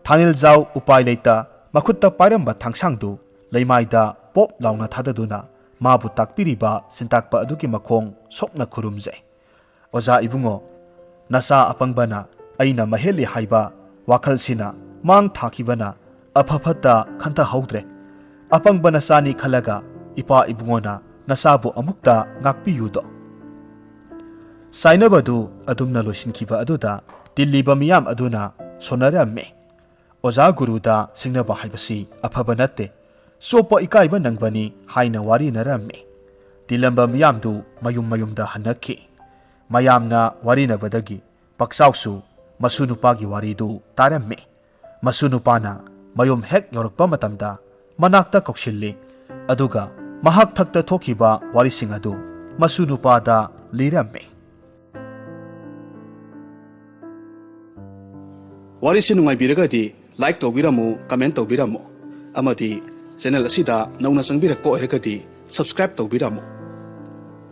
ꯊꯥꯅꯤꯜꯖꯥꯎ ꯎꯄꯥꯏ ꯂꯩꯇ ꯃꯈꯨꯠꯇ ꯄꯥꯏꯔꯝꯕ ꯊꯥꯡꯁꯥꯡꯗꯨ ꯂꯩꯃꯥꯏꯗ ꯄꯣꯞ ꯂꯥꯎꯅ ꯊꯥꯗꯗꯨꯅ ꯃꯥꯕꯨ ꯇꯥꯛꯄꯤꯔꯤꯕ ꯁꯤꯟꯇꯥꯛꯄ ꯑꯗꯨꯒꯤ ꯃꯈꯣꯡ ꯁꯣꯛꯅ ꯈꯨꯔꯨꯝꯖꯩ꯫ "ꯑꯣꯖꯥ ꯏꯕꯨꯡꯉꯣ, ꯅꯆꯥ ꯑꯄꯪꯕꯅ ꯑꯩꯅ ꯃꯍꯦꯜꯂꯤ ꯍꯥꯏꯕ ꯋꯥꯈꯜꯁꯤꯅ ꯃꯥꯡ ꯊꯥꯈꯤꯕꯅ ꯑꯐ ꯐꯠꯇ ꯈꯟꯊꯍꯧꯗ꯭ꯔꯦ꯫ ꯑꯄꯪꯕ ꯅꯆꯥꯅꯤ ꯈꯜꯂꯒ ꯏꯄꯥ ꯏꯕꯨꯡꯉꯣꯅ ꯅꯆꯥꯕꯨ ꯑꯃꯨꯛꯇ ꯉꯥꯛꯄꯤꯌꯨꯗꯣ꯫" ꯆꯥꯏꯅꯕꯗꯨ ꯑꯗꯨꯝꯅ ꯂꯣꯏꯁꯤꯟꯈꯤꯕ ꯑꯗꯨꯗ ꯇꯤꯜꯂꯤꯕ ꯃꯤꯌꯥꯝ ꯑꯗꯨꯅ ꯁꯣꯟꯅꯔꯝꯃꯤ꯫ "ꯑꯣꯖꯥ ꯒꯨꯔꯨꯗ ꯁꯤꯡꯅꯕ ꯍꯥꯏꯕꯁꯤ ꯑꯐꯕ ꯅꯠꯇꯦ꯫ "ꯆꯣꯞꯄ ꯏꯀꯥꯏꯕ ꯅꯪꯕꯅꯤ" ꯍꯥꯏꯅ ꯋꯥꯔꯤꯅꯔꯝꯃꯤ꯫ ꯇꯤꯜꯂꯝꯕ ꯃꯤꯌꯥꯝꯗꯨ ꯃꯌꯨꯝ ꯃꯌꯨꯝꯗ ꯍꯟꯅꯈꯤ꯫ ꯃꯌꯥꯝꯅ ꯋꯥꯔꯤꯅꯕꯗꯒꯤ ꯄꯛꯆꯥꯎꯁꯨ ꯃꯁꯨ ꯅꯨꯄꯥꯒꯤ ꯋꯥꯔꯤꯗꯨ ꯇꯥꯔꯝꯃꯤ꯫ ꯃꯁꯨ ꯅꯨꯄꯥꯅ ꯃꯌꯨꯝ ꯍꯦꯛ ꯌꯧꯔꯛꯄ ꯃꯇꯝꯗ ꯃꯅꯥꯛꯇ ꯀꯧꯁꯤꯜꯂꯤ꯫ ꯑꯗꯨꯒ ꯃꯍꯥꯛ ꯊꯛꯇ ꯊꯣꯛꯈꯤꯕ ꯋꯥꯔꯤꯁꯤꯡ ꯑꯗꯨ ꯃꯁꯨ ꯅꯨꯄꯥꯗ ꯂꯤꯔꯝꯃꯤ꯫ ꯋꯥꯔꯤꯁꯤ ꯅꯨꯡꯉꯥꯏꯕꯤꯔꯒꯗꯤ like ꯇꯧꯕꯤꯔꯝꯃꯨ, comment ꯇꯧꯕꯤꯔꯝꯃꯨ, ꯑꯃꯗꯤ channel ꯑꯁꯤꯗ ꯅꯧꯅ ꯆꯪꯕꯤꯔꯛꯄ ꯑꯣꯏꯔꯒꯗꯤ subscribe ꯇꯧꯕꯤꯔꯝꯃꯨ꯫